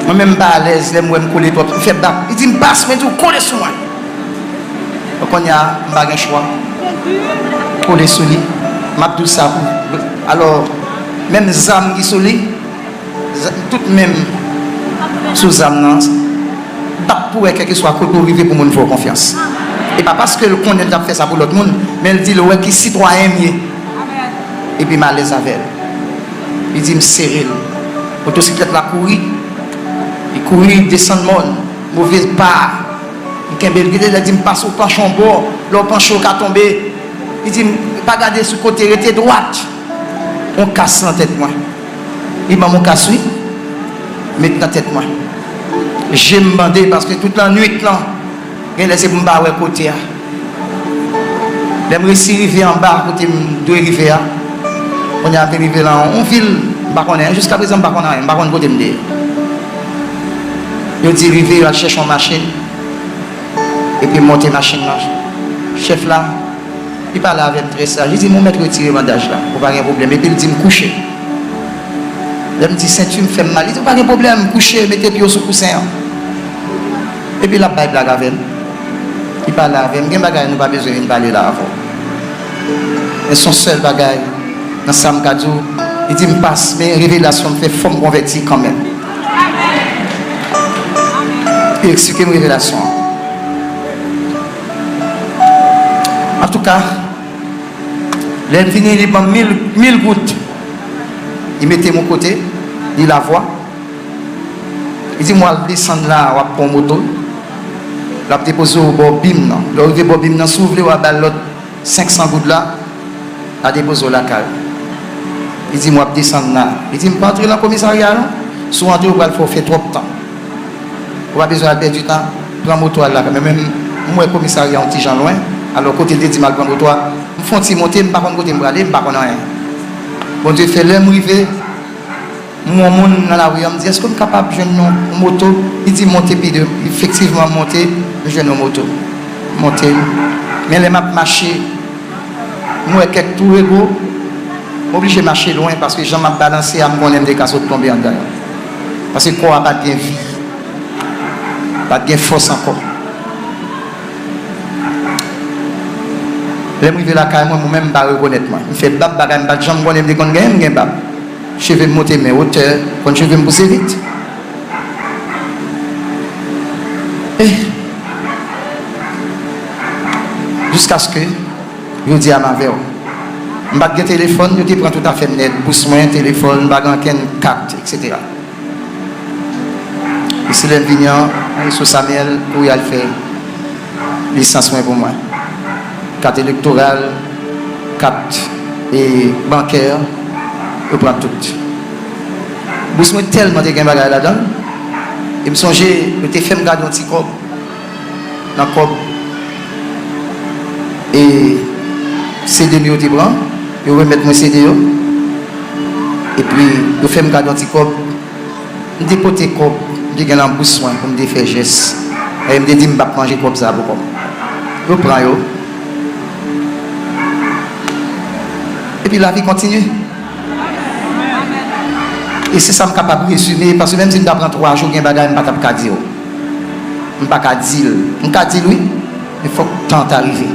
Mwen menm m pa alèz, lè m wè m kole twòp, m fè bak. Li di m, "Pas, mwen di w kole sou mwen." Donk kounye a, m pa gen chwa. Kole sou li. M ap di w sa pou, alò, menm zam ki sou li, Z-, tout men m sou zam nan, bat pou wè kèlkeswa kote w rive pou moun fè w konfyans. E pa paske l konnen l t ap fè sa pou lòt moun, men l di l wè ki sitwayen m ye. Epi m alèz avè l. Li di m sere l. Motosiklèt la kouri. Li kouri, desann mòn. Move pa. M kenbe l. Gen de lè di m, "Pas, ou panche yon bò. Lè w panche, ou ka tonbe." Li di m, "Pa gade sou kote, rete dwat." Yon kas nan tèt mwen. Li ban m yon kas, wi. Met nan tèt mwen. Je m bande, paske tout lannwit lan, gen lè se pou m pa wè kote a. Lè m resi rive anba kote m dwe rive a, kounye a m vin rive nan yon vil, m pa konnen, jiska prezan m pa konn anyen, m pa konn kote m te ye. Yo di rive, yo al chèche yon machin, epi m monte machin nan. Chèf la, li pale avè m trè saj. Li di m, "Ou mèt retire bandaj la, ou pa gen pwoblèm." Epi l di m, "Kouche." Lè m di, "Senti m fè m mal." Li di, "Ou pa gen pwoblèm, kouche, mete pye w sou kousen an." Epi l ap bay blag avè m. Li pale avè m. Gen bagay nou pa bezwen vin pale la avè w. Men se yon sèl bagay nan sa m ka di w, li di m, "Pas, men revelasyon m fè, fò m konvèti kanmenm." Li eksplike m revelasyon an. Antouka, lè m fini, li ban m mil, mil goud. Li mete m yon kote, li lavwa. Li di m, "W al desann la, w ap pran moto." L ap depoze w bò bim nan. Lè w rive bò bim nan, si w vle, w a ba l lòt senk san goud la, l a depoze w lakay ou. Li di m, "W ap desann la." Li di m, "Pa antre nan komisarya a non. Si w antre, w pral fè w fè twòp tan. Ou pa bezwen al pèdi tan, pran moto al lakay." Men, men m wè komisarya yon ti jan lwen. Alò, kote l te di m al pran moto a, m fè yon ti monte, m pa konn kote m prale, m pa konn anyen. Bondye fè, lè m rive, m wè yon moun nan lari a, m di, "Èske m kapab jwenn yon moto?" Li di, "Monte pi de." Efektivman, m monte, m jwenn yon moto. M monte. Men lè m ap mache, m wè kèk tou rego, m oblije mache lwen, paske jan m ap balanse a, m konnen m te ka sot tonbe anndan yo. Paske kò a pa t gen vi, pa t gen fòs ankò. Lè m rive lakay mwen, mwen menm m pa rekonèt mwen. M fè bab, bagay m pa t janm konnen m te konn genyen, m gen bab. Cheve m monte men wotè, konn cheve m pouse vit. Eh. Jiskaske jodi a m avè w. M pa t gen telefòn, yo te pran tout afè m nèt, bous mwen, telefòn, m pa gen ankenn kat, etsetera. E se lè m vini an, mwen sou Samuel, kouri al fè lisans mwen pou mwen. Kat elektoral, kat, e, bankè, yo pran tout. Bous mwen tèlman te gen bagay ladan l, e m sonje, yo te fè m gade yon ti kòb nan kòb, e, C D m yo te pran, yo remèt mwen C D yo, epi yo fè m gade yon ti kòb. M te pote kòb m te gen nan bous mwen pou m te fè jès. E m te di m p ap manje kòb sa pou kò m. Yo pran yo. Epi lavi kontinye. E se sa m kapab rezime, paske menm si m ta pran twa jou, gen bagay m pa t ap ka di w. M pa ka di l. M ka di l wi, men fòk tan an ta rive.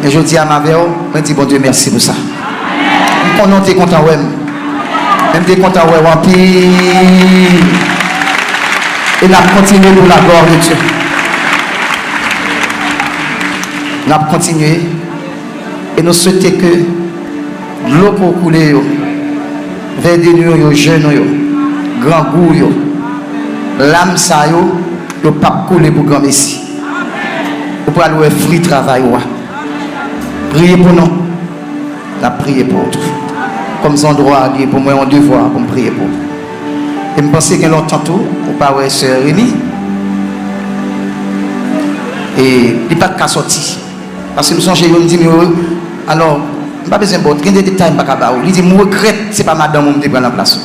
Men jodi a m avè w, mwen di Bondye mèsi pou sa. M konnen w te kontan wè m. Men m te kontan wè w anpil. E n ap kontinye pou la glwa de Dye. N ap kontinye. E nou swete ke dlo ke w koule yo, vèdin nou yo, je nou yo, grangou yo, lam sa yo, yo p ap koule pou granmesi. Ou pral wè fwi travay ou a. Priye pou nou. N ap priye pou ou tou. Kòm se yon dwa li ye pou mwen, yon devwa pou m priye pou ou. E m panse gen lontan tou, ou pa wè sè Remy. E li pa t ka sòti. Paske m sonje yo, m di m yo, alò, m pa bezwen ba w, gen de detay m pa ka ba ou. Li di, "M regrèt se pa madanm ou m te pran nan plas ou."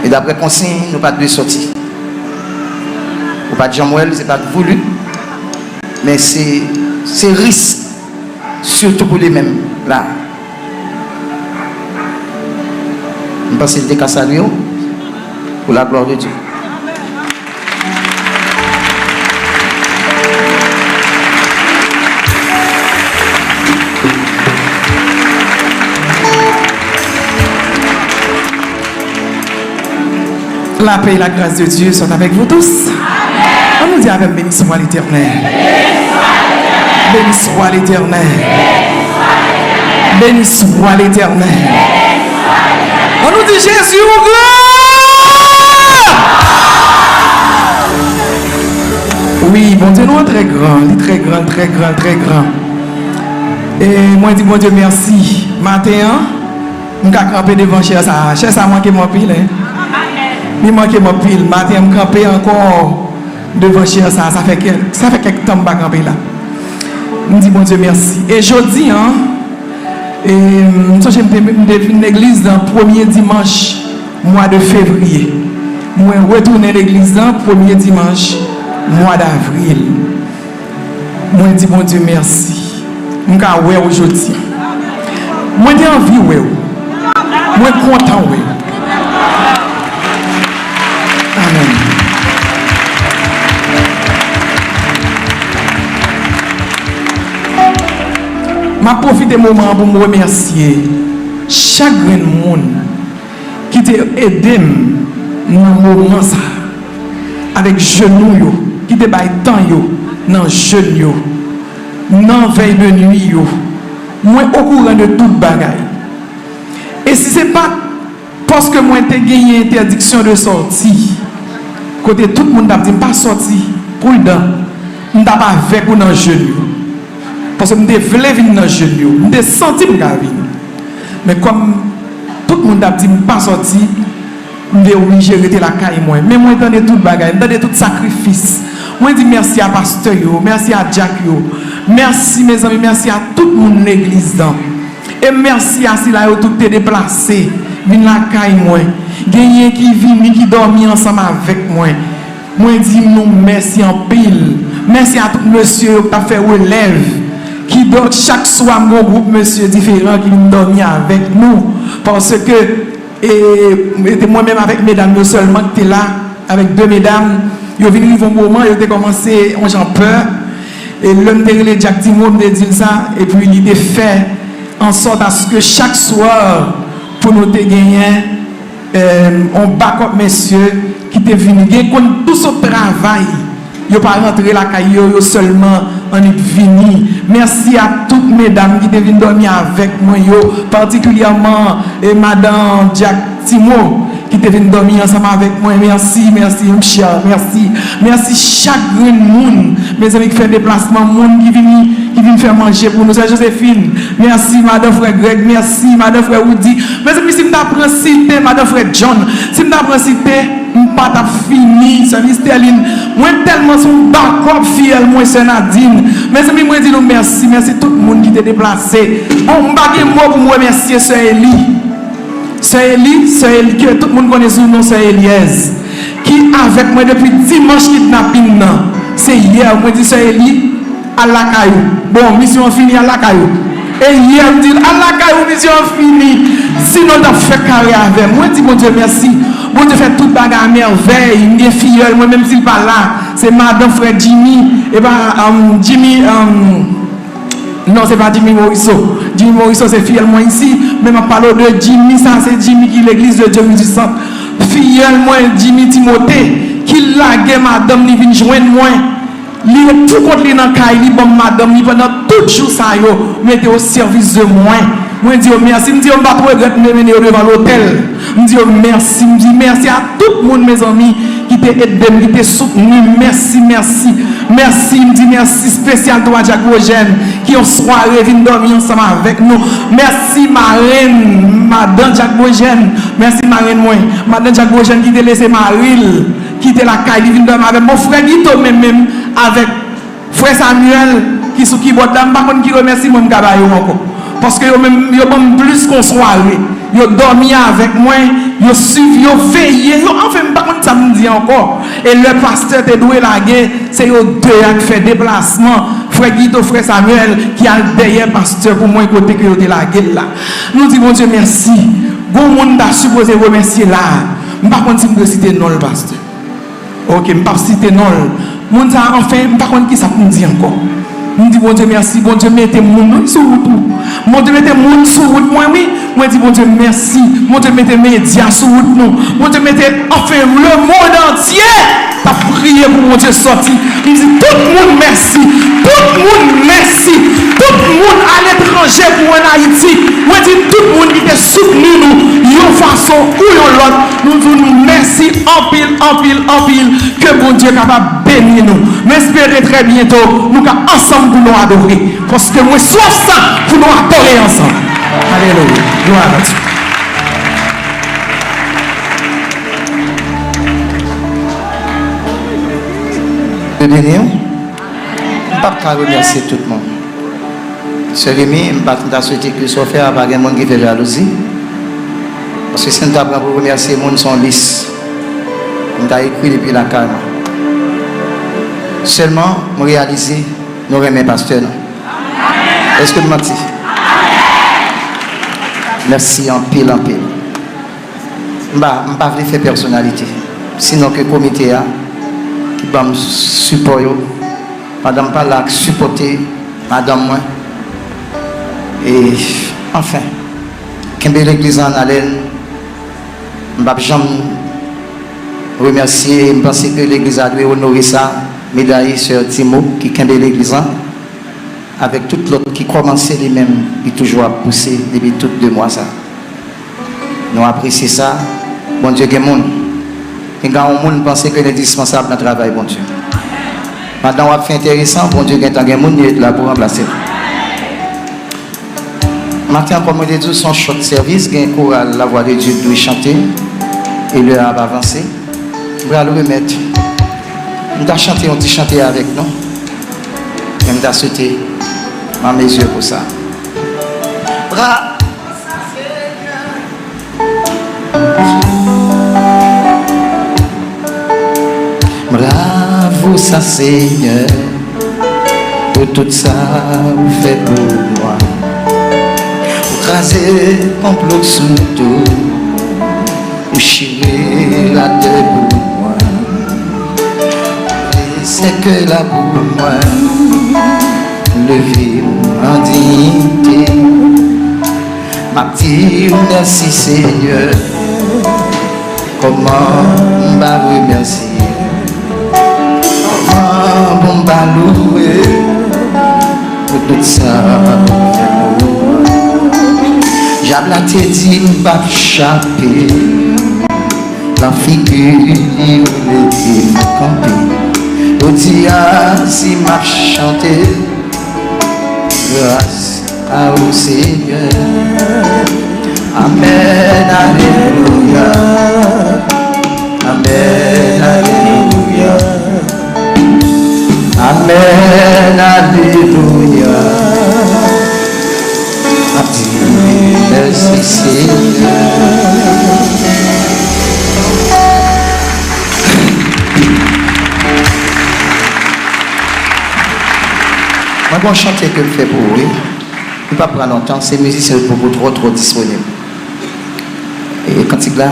E daprè konsiy, nou pa t dwe sòti. Ou pa t janm wè l, se pa t voulu. Men se, se risk, sitou pou li menm la. M panse l te ka salye w pou la glwa de Dye. La paix et la grâce de Dieu sont avec vous tous. An nou di avè m, Béni soit l'Éternel. Béni soit l'Éternel. Béni soit l'Éternel. An nou di, Jezi ou gran! Wi, Bondye nou an trè gran, li trè gran, trè gran, trè gran. E mwen di Bondye mèsi. Maten an, m ka kanpe devan chè sa a. Chè sa a manke m anpil, en. Li manke m anpil. Maten an, m kanpe ankò devan chè sa a. Sa fè kè, sa fè kèk tan m pa kanpe la. M di Bondye mèsi. E jodi a, e, m sonje m te, m te vin legliz nan premye dimanch mwa de fevriye. Mwen retounen legliz lan premye dimanch mwa davril. Mwen di Bondye mèsi. M ka wè w jodi a. Mwen te anvi wè w. Mwen kontan wè w. Amèn. M ap pwofite moman an pou m remèsye chak grenn moun ki te ede m nan moman sa a, avèk jenou yo, ki te bay tan yo nan jèn yo, nan vèy de nwi yo. Mwen okouran de tout bagay. E si se pa t paske mwen te genyen entèdiksyon de sòti, kote tout moun t ap di m pa sòti, pridan, m t ap avèk ou nan jèn yo. Paske m te vle vin nan jèn yo. M te santi m ka vin. Men kòm tout moun t ap di m pa sòti, m te oblije rete lakay mwen. Men mwen tande tout bagay, m tande tout sakrifis. Mwen di mèsi a pastè yo, mèsi a dyak yo. Mèsi, mezanmi, mèsi a tout moun legliz lan. E mèsi a sila yo tout te deplase, vin lakay mwen. Genyen ki vini, ki dòmi ansanm avèk mwen. Mwen di nou mèsi anpil. Mèsi a tout mesye yo k ap fè relèv. Kidonk, chak swa, m gen yon gwoup mesye diferan ki vin dòmi avèk nou. Paske, e, e te mwen menm avèk medam yo sèlman ki te la, avèk de medam. Yo vin rive yon moman, yo te kòmanse yon jan pè. E lè m te rele Jack Timo, m te di l sa, epi li te fè an sòt aske chak swa, pou nou te genyen, e, yon bakòp mesye ki te vini. Gen konn tou sot travay, yo pa rantre lakay yo, yo sèlman annik vini. Mèsi a tout medam ki te vin dòmi avèk mwen yo, patikilyèman, e, madan Jack Timo, ki te vin dòmi ansanm avèk mwen. Mèsi, mèsi, m chè, mèsi. Mèsi chak grenn moun, mezanmi, ki fè deplasman, moun ki vini, ki vin fè manje pou nou. Sè Josephine, mèsi, madan frè Greg, mèsi, madan frè Woody. Mezanmi, si m ta pran site, madan frè John, si m ta pran site, m pa t ap fini, sè Misterline. Mwen tèlman se yon bakòp fiyèl mwen, sè Nadine. Mezanmi, mwen di nou mèsi, mèsi tout moun ki te deplase. Bon, m pa gen mo pou m remèsye sè Eli. Sè Eli, sè Eli, ke tout moun konnen sou non sè Elièz, ki avèk mwen depi dimanch kidnapin nan. Se yè, mwen di sè Eli, al lakay ou. Bon, misyon an fini, al lakay ou. E yè, m di l, al lakay ou, misyon an fini. Sinon, l t ap fè kare avè m. Mwen di Bondye mèsi. Bondye fè tout bagay a mèvèy. M gen fiyèl mwen, menm si l pa la, se madan frè Jimmy. E pa, um, Jimmy, um, non, se pa Jimmy Morisseau. Jimmy Morisseau se fiyèl mwen isi, men m ap pale w de Jimmy, sa se Jimmy ki Legliz de Dieu Midi Sant. Fiyèl mwen, Jimmy Timothée, ki lage madanm li vin jwenn mwen. Li ret pou kont li nan kay li, ban m madanm li pandan tout jou sa yo, mete o sèvis de mwen. Mwen di yo mèsi, m di yo m pa t regrèt m te mennen yo devan lotèl. M di yo mèsi, m di mèsi a tout moun, mezanmi, ki te ede m, ki te soutni m. Mèsi, mèsi, mèsi. M di mèsi espesyal tou a Jack Rogène, ki yon sware vin dòmi ansanm avèk nou. Mèsi marenn, madan Jack Rogène. Mèsi marenn mwen, madan Jack Rogène ki te lese mari l, ki te lakay li vin dòmi avè m. Bon, frè Guito menm, menm avèk Frè Samuel, ki sou kibòd la, m pa konn ki remèsiman m ka ba yo ankò. Paske yo menm, yo ban m plis ke yon sware. Yo dòmi avèk mwen, yo swiv, yo veye, yo, anfen, m pa konn sa m di ankò. E lè pastè te dwe lage, se yo de a k fè deplasman. Frè Guito, frè Samuel, ki al dèyè pastè pou mwen kote ke yo te lage l la. Nou di Bondye mèsi. Gon moun ta sipoze remèsye la. M pa konn si m dwe site non l, pastè. Oke, m p ap site non l. Moun sa a, anfen, m pa konn kisa pou m di ankò. M di Bondye mèsi, Bondye mete moun wi sou wout ou. Bondye mete moun sou wout mwen wi. Mwen di Bondye mèsi. Bondye mete medya sou wout nou. Bondye mete, anfen, le monde entier t ap priye pou Bondye sòti. M di tout moun mèsi. Tout moun mèsi. Tout moun aletranje pou ann Ayiti. Mwen di tout moun ki te soutni nou yon fason ou yon lòt. Nou di nou mèsi anpil, anpil, anpil. Ke Bondye kapab beni nou. M espere trè byento nou ka ansanm pou nou adore. Paske mwen swaf sa pou nou adore ansanm. Alelouya. Glwa a Dye. Beni w. M p ap ka remèsye tout moun. Sè Remy, m pa t, m ta swete ke sa w fè a pa gen moun ki fè jalouzi. Paske si m ta pran pou remèsye moun, se yon lis. M ta ekri depi lakay mwen. Sèlman, m reyalize, Nou renmen pastè nou. Èske m manti? Mèsi anpil, anpil. M pa, m pa vle fè pèsonalite. Sinon ke komite a, ki ban m sipò yo, pandan m pa la ak sipòte madanm mwen. E, anfen, kenbe legliz la an alèn. M p ap janm remèsye, m panse ke legliz la dwe onore sa, meday sè Timo ki kenbe legliz la. Avèk tout lòt ki kòmanse li menm, li toujou ap pouse depi tout de mwa sa. Nou apresye sa. Bondye gen moun. Gen yon moun panse ke l endispansab nan travay Bondye. Pandan w ap fè enteresan, Bondye gentan gen moun li ret la pou ranplase l. Maten an, kòm mwen te di w, se yon chòt sèvis, gen koral La Voix de Dieu ki dwe chante, e lè a ap avanse. M pral remèt. M ta chante yon ti chante avèk nou. Men m ta swete m an mezi pou sa. Bra. Bravo sa Senyè, pou tout sa ou fè pou mwen. Ou kraze konplo sou tou, ou chire latè pou mwen. Sèkèy la pou mwen, leve m an diyite. M ap di w mèsi Senyè, kòman m pa remèsye, kòman pou m pa louwe, pou tout sa ou fè pou mwen. Dyab la te di m p ap chape. Nan figi li ou leve m kanpe. Jodi a si m ap chante gras a ou Senyè. Amèn, alelouya. Amèn, alelouya. Amèn, alelouya. M ap di mèsi Senyè. Mwen gen yon chante ke m fè pou ou, wi. Li p ap pran lontan, se mizisyen yo poko twò, twò disponib. E kantik la,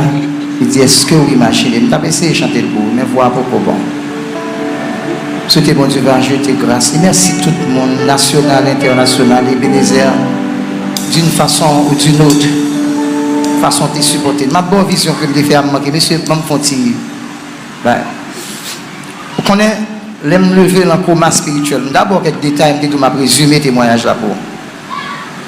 li di, èske w imajine? M t ap eseye chante l pou ou, men vwa a poko bon. M swete Bondye va jete gras li. Mèsi tout moun, nasyonal, entènasyonal, Ebenezer, d'une façon ou d'une autre, fason te sipòte l. M ap ba w vizyon ke m te fè a, m manke. Mesye, ban m fè yon ti bagay. Ou konnen, lè m leve nan koma espirityèl, m dabò kèk detay, m te di w m ap rezime temwayaj la pou ou.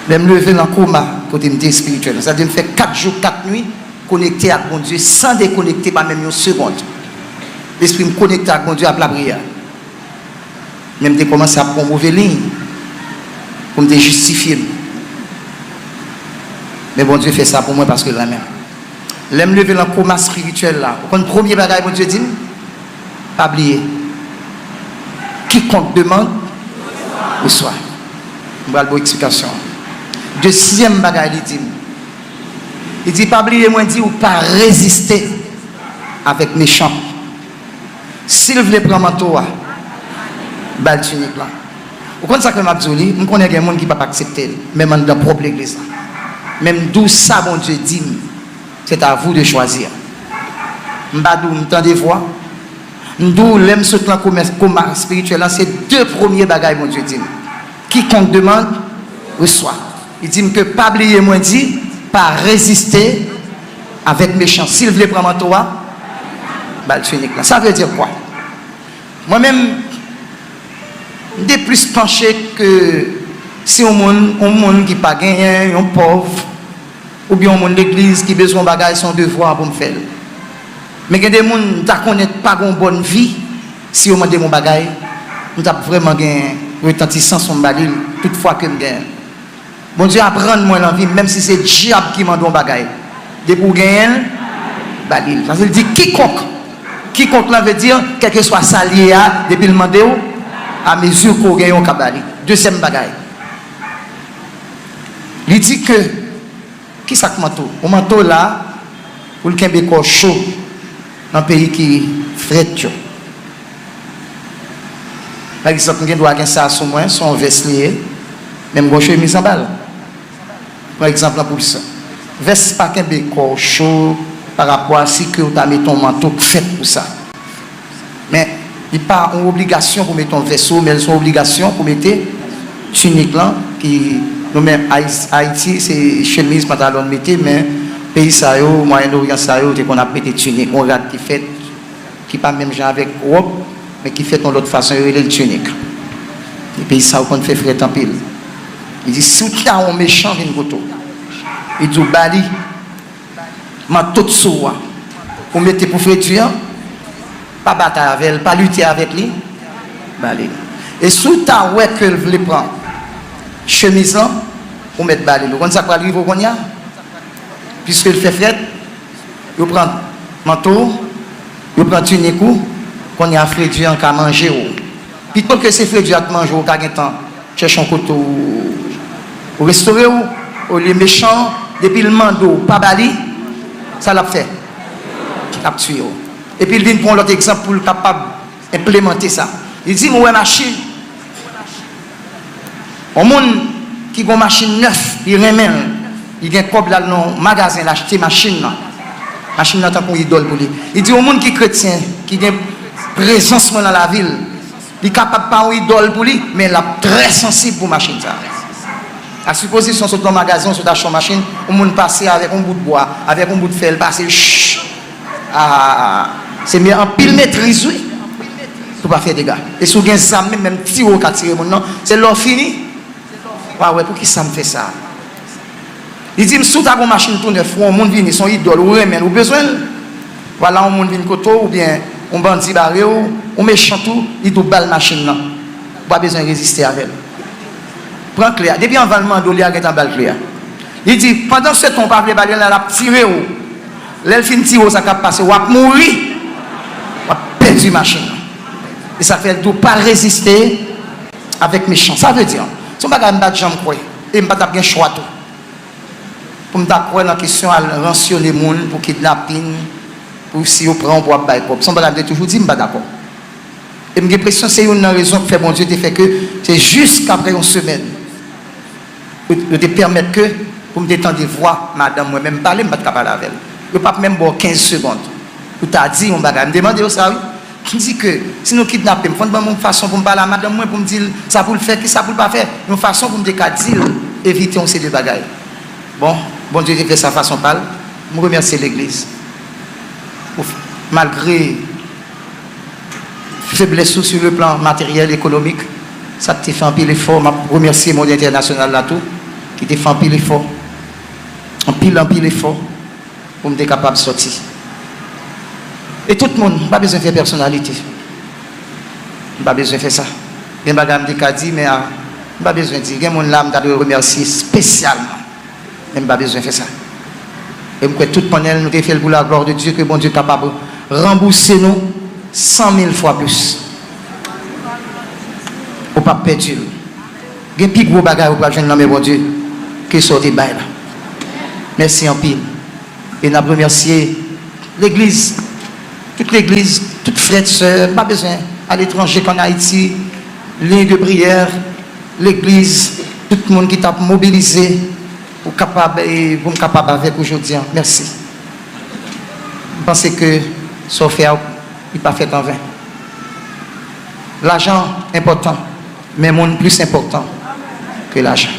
Lè m leve nan koma, kote m te espirityèl, sa vle di m fè kat jou, kat nuit, konekte ak Bondye san dekonekte, pa menm yon segond. Lespri m konekte ak Bondye ap lapriyè. Men m te kòmanse ap pran move liy pou m te jistifye m. Men Bondye fè sa pou mwen paske l renmen m. Lè m leve nan koma espirityèl la, ou konn premye bagay Bondye di m? Pa bliye. Quiconque demande, reçoit. M pral ba w eksplikasyon an. Dezyèm bagay li di m, li di, pa bliye mwen di w pa reziste avèk mechan. Si l vle pran manto a, ba l tinik lan. Ou konn sa k fè m ap di w li? M konnen gen moun ki p ap aksepte l, menm anndan pwòp legliz la. Men m di w sa Bondye di m. C'est à vous de choisir. M pa di w m tande vwa. M di w lè m sot nan koma, koma espirityèl lan, se de premye bagay Bondye di m. Quiconque demande, reçoit. Li di m ke pa bliye mwen di, pa reziste avèk mechan. Si l vle pran manto a, ba l tinik lan. Sa vle di kwa? Mwen menm, m te plis panche ke si yon moun, yon moun ki pa genyen, yon pòv, oubyen yon moun legliz ki bezwen yon bagay, se yon devwa pou m fè l. Men gen de moun, m ta konnen pa gen yon bòn vi, si yo mande m yon bagay, m t ap vrèman gen retantisans pou m ba li l, tout fwa ke m genyen l. Bondye aprann mwen nan vi m, menm si se dyab ki mande yon bagay, depi w genyen l, ba li l. Sa vle di kikonk. Kikonk lan vle di, kèlkeswa sa l ye a, depi l mande w, amezi ke w genyen w ka ba li. Dezyèm bagay, li di ke, kisa k manto? Yon manto la pou l kenbe kò w cho nan peyi ki frèt yo. Pa egzanp, m gen dwa gen sa sou mwen, se yon vès li ye, men m gen yon chemiz anba l. Pran egzanp lan pou sa. Vès pa kenbe kò w cho pa rapò a si ke w ta mete yon manto k fèt pou sa. Men, li pa yon obligasyon pou mete yon vès sou ou, men se yon obligasyon pou mete tinik lan, ki nou menm Ayis-, Ayiti, se chemiz, pantalon n mete, men peyi sa yo, Mwayen Oryan sa yo, te konn ap mete tinik, yon rad ki fèt, ki pa menm jan avèk wòb, men ki fèt yon lòt fason, yo rele l tinik. E peyi sa yo konn fè frèt anpil. Li di, si w ta wè yon mechan vin kote w, li di w ba li manto t sou ou a, ou mete pou fredi an, pa batay avè l, pa lite avèk li, ba li l. E si w ta wè ke l vle pran chemiz lan, ou mèt ba li l. Ou konn sa k pral rive w kounye a? Piske l fè frèt, yo pran manto w, yo pran tinik ou, kounye a fredi an ka manje w. Pito ke se fredi a k manje w, ou ka gentan chèche yon kote ou, ou restore w, olye mechan, depi l mande w pa ba li, sa l ap fè? L ap tiye w. Epi l vin pran yon lòt egzanp pou l kapab enplemante sa. Li di m, ou wè machin. Yon moun ki gen yon machin nèf, li renmen l, li gen kòb, l al nan yon magazen, l achte machin nan. Machin nan tankou yon idòl pou li. Li di, yon moun ki kretyen, ki gen prezans mwen nan lavi l, li kapab pa yon idòl pou li, men l ap trè sansib pou machin sa a. A sipozisyon w sot nan yon magazen, w sot achte yon machin, yon moun pase avèk yon bout bwa, avèk yon bout fè, l pase, ch, a, se men anpil metriz, wi, pou pa fè dega. E si w gen zam, menm, menm tire w ka tire moun nan, se lè w fini, w a wè poukisa m fè sa. Li di m, si w ta gen yon machin tou nèf, ou yon moun vini, se yon idòl, ou renmen l, ou bezwen l. Vwala, yon moun vin kote w, oubyen yon bandi bare w, yon mechan tou, li di w ba l machin nan. Ou pa bezwen reziste avè l. Pran kle a. Depi anvan l mande w, li a gentan ba l kle a. Li di, pandan se tan, w pa vle ba li l, l ap tire w. Lè l fin tire w, sa k ap pase, w ap mouri. W ap pèdi machin nan. E sa k fè l di w pa reziste avèk mechan. Sa vle di, se yon bagay m pa t janm kwè. E m pa t ap gen chwa tou. Pou m ta kwè nan kesyon al ransyone moun pou kidnapin, pou si yo pran w pou w ap bay kòb. Se yon bagay m te toujou di m pa dakò. E m gen enpresyon se youn nan rezon k fè Bondye te fè ke se jis apre yon semèn, yo, yo te pèmèt ke pou m te tande vwa madanm mwen, men m pale, m pa t ka pale avè l. Yo p ap menm ba w kenz segond pou w ta di yon bagay. M te mande yo sa, wi. M di ke si nou kidnape m, fò n ban m yon fason pou m pale a madanm mwen, pou m di l sa pou l fè, ki sa pou l pa fè. Yon fason pou m te ka di l evite yon seri de bagay. Bon, Bondye te fè sa fason pa l. M remèsye legliz. Ou f-, malgre feblès ou sur le plan materyèl, ekonomik, sa k te fè anpil efò. M ap remèsye mond entènasyonal la tou, ki te fè anpil efò. Anpil, anpil efò. Pou m te kapab sòti. E tout moun, m pa bezwen fè pèsonalite. M pa bezwen fè sa. Gen bagay m te ka di, men a, m pa bezwen di. Gen moun la m ta dwe remèsye espesyalman. Men m pa bezwen fè sa. E m kwè tout panèl nou te fè l pou la glwa de Dye, ke Bondye kapab ranbouse nou san mil fwa plis. Ou p ap pèdi l. Gen pi gwo bagay ou pral jwenn nan men Bondye ke sa w te bay la. Mèsi anpil. E n ap remèsye legliz, tout legliz, tout frè, sè, m pa bezwen aletranje k ann Ayiti, liy de priyè, legliz, tout moun ki t ap mobilize pou kapab, e pou m kapab avèk ou jodi a. Mèsi. M panse ke sa w fè a, li pa fèt anven. Lajan enpòtan, men moun plis enpòtan ke lajan.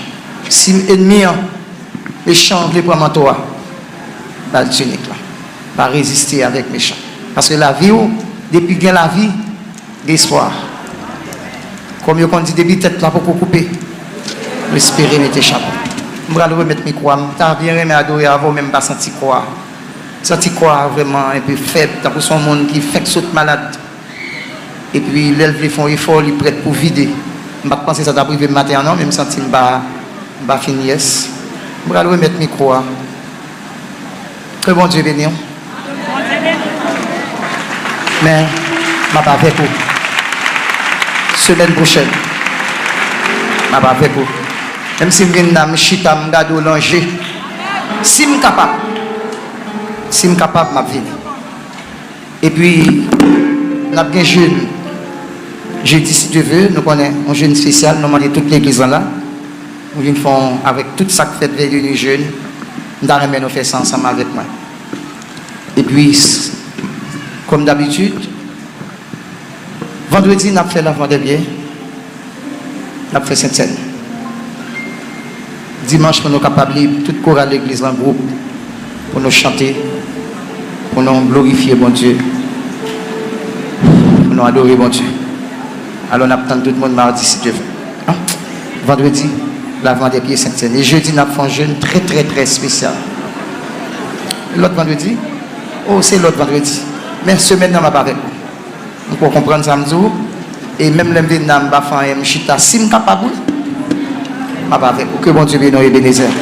Si ènmi an, mechan an vle pran manto a, ba l tinik la. Pa reziste avèk mechan. Paske lavi w, depi gen lavi, gen espwa. Kòm yo konn di, depi tèt la poko koupe, respere mete chapo. M pral remèt mikwo a. M ta byen renmen adore avè w, men m pa santi kò a. M santi kò a vrèman enpe fèb, tankou se yon moun ki fenk sot malad. Epi, lè l vle fè yon efò, li prèt pou vide. M pa t panse sa t ap rive m maten an non, men m santi m pa, m pa fin yès. M pral remèt mikwo a. Ke Bondye beni w. Men, m ap avèk ou. Semèn pwochèn, m ap avèk ou. Menm si m vin la, m chita, m gade w nan je. Si m kapab, si m kapab, m ap vini. Epi, n ap gen jèn. Jedi, si Dye ve, nou konnen yon jèn espesyal, nou mande tout legliz lan la. Nou vin fè yon, avèk tout sa k fèt vèy de nwi jèn, m ta renmen nou fè sa ansanm avèk mwen. Epi, s- kòm dabitid, vandredi, n ap fè lavandèpyè, n ap fè sentsèn. Dimanch, pou nou kapab lib, tout koral legliz lan, gwoup, pou nou chante, pou nou glorifye Bondye, pou nou adore Bondye. Alò, n ap tann tout moun madi, si Dye ve. An? Vandredi, lavandèpyè, sentsèn. E jedi, n ap fè yon jèn trè, trè, trè espesyal. Lòt vandredi? O, se lòt vandredi. Men semèn nan, m ap avèk ou. M kwè w konprann sa m di w. E menm lè m vin la, m pa fè anyen, m chita. Si m kapab, wi, m ap avèk ou. Ke Bondye beni w, Ebenezer.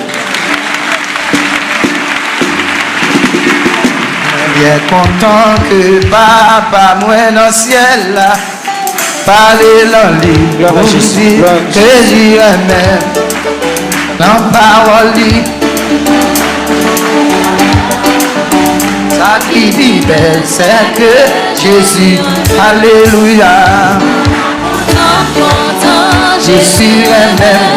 Mwen byen kontan ke Papa mwen nan syèl la pale nan liv pou m di ke li renmen nan pawòl li. Sa ki pi bèl, se ke Jezi, alelouya. Jezi renmen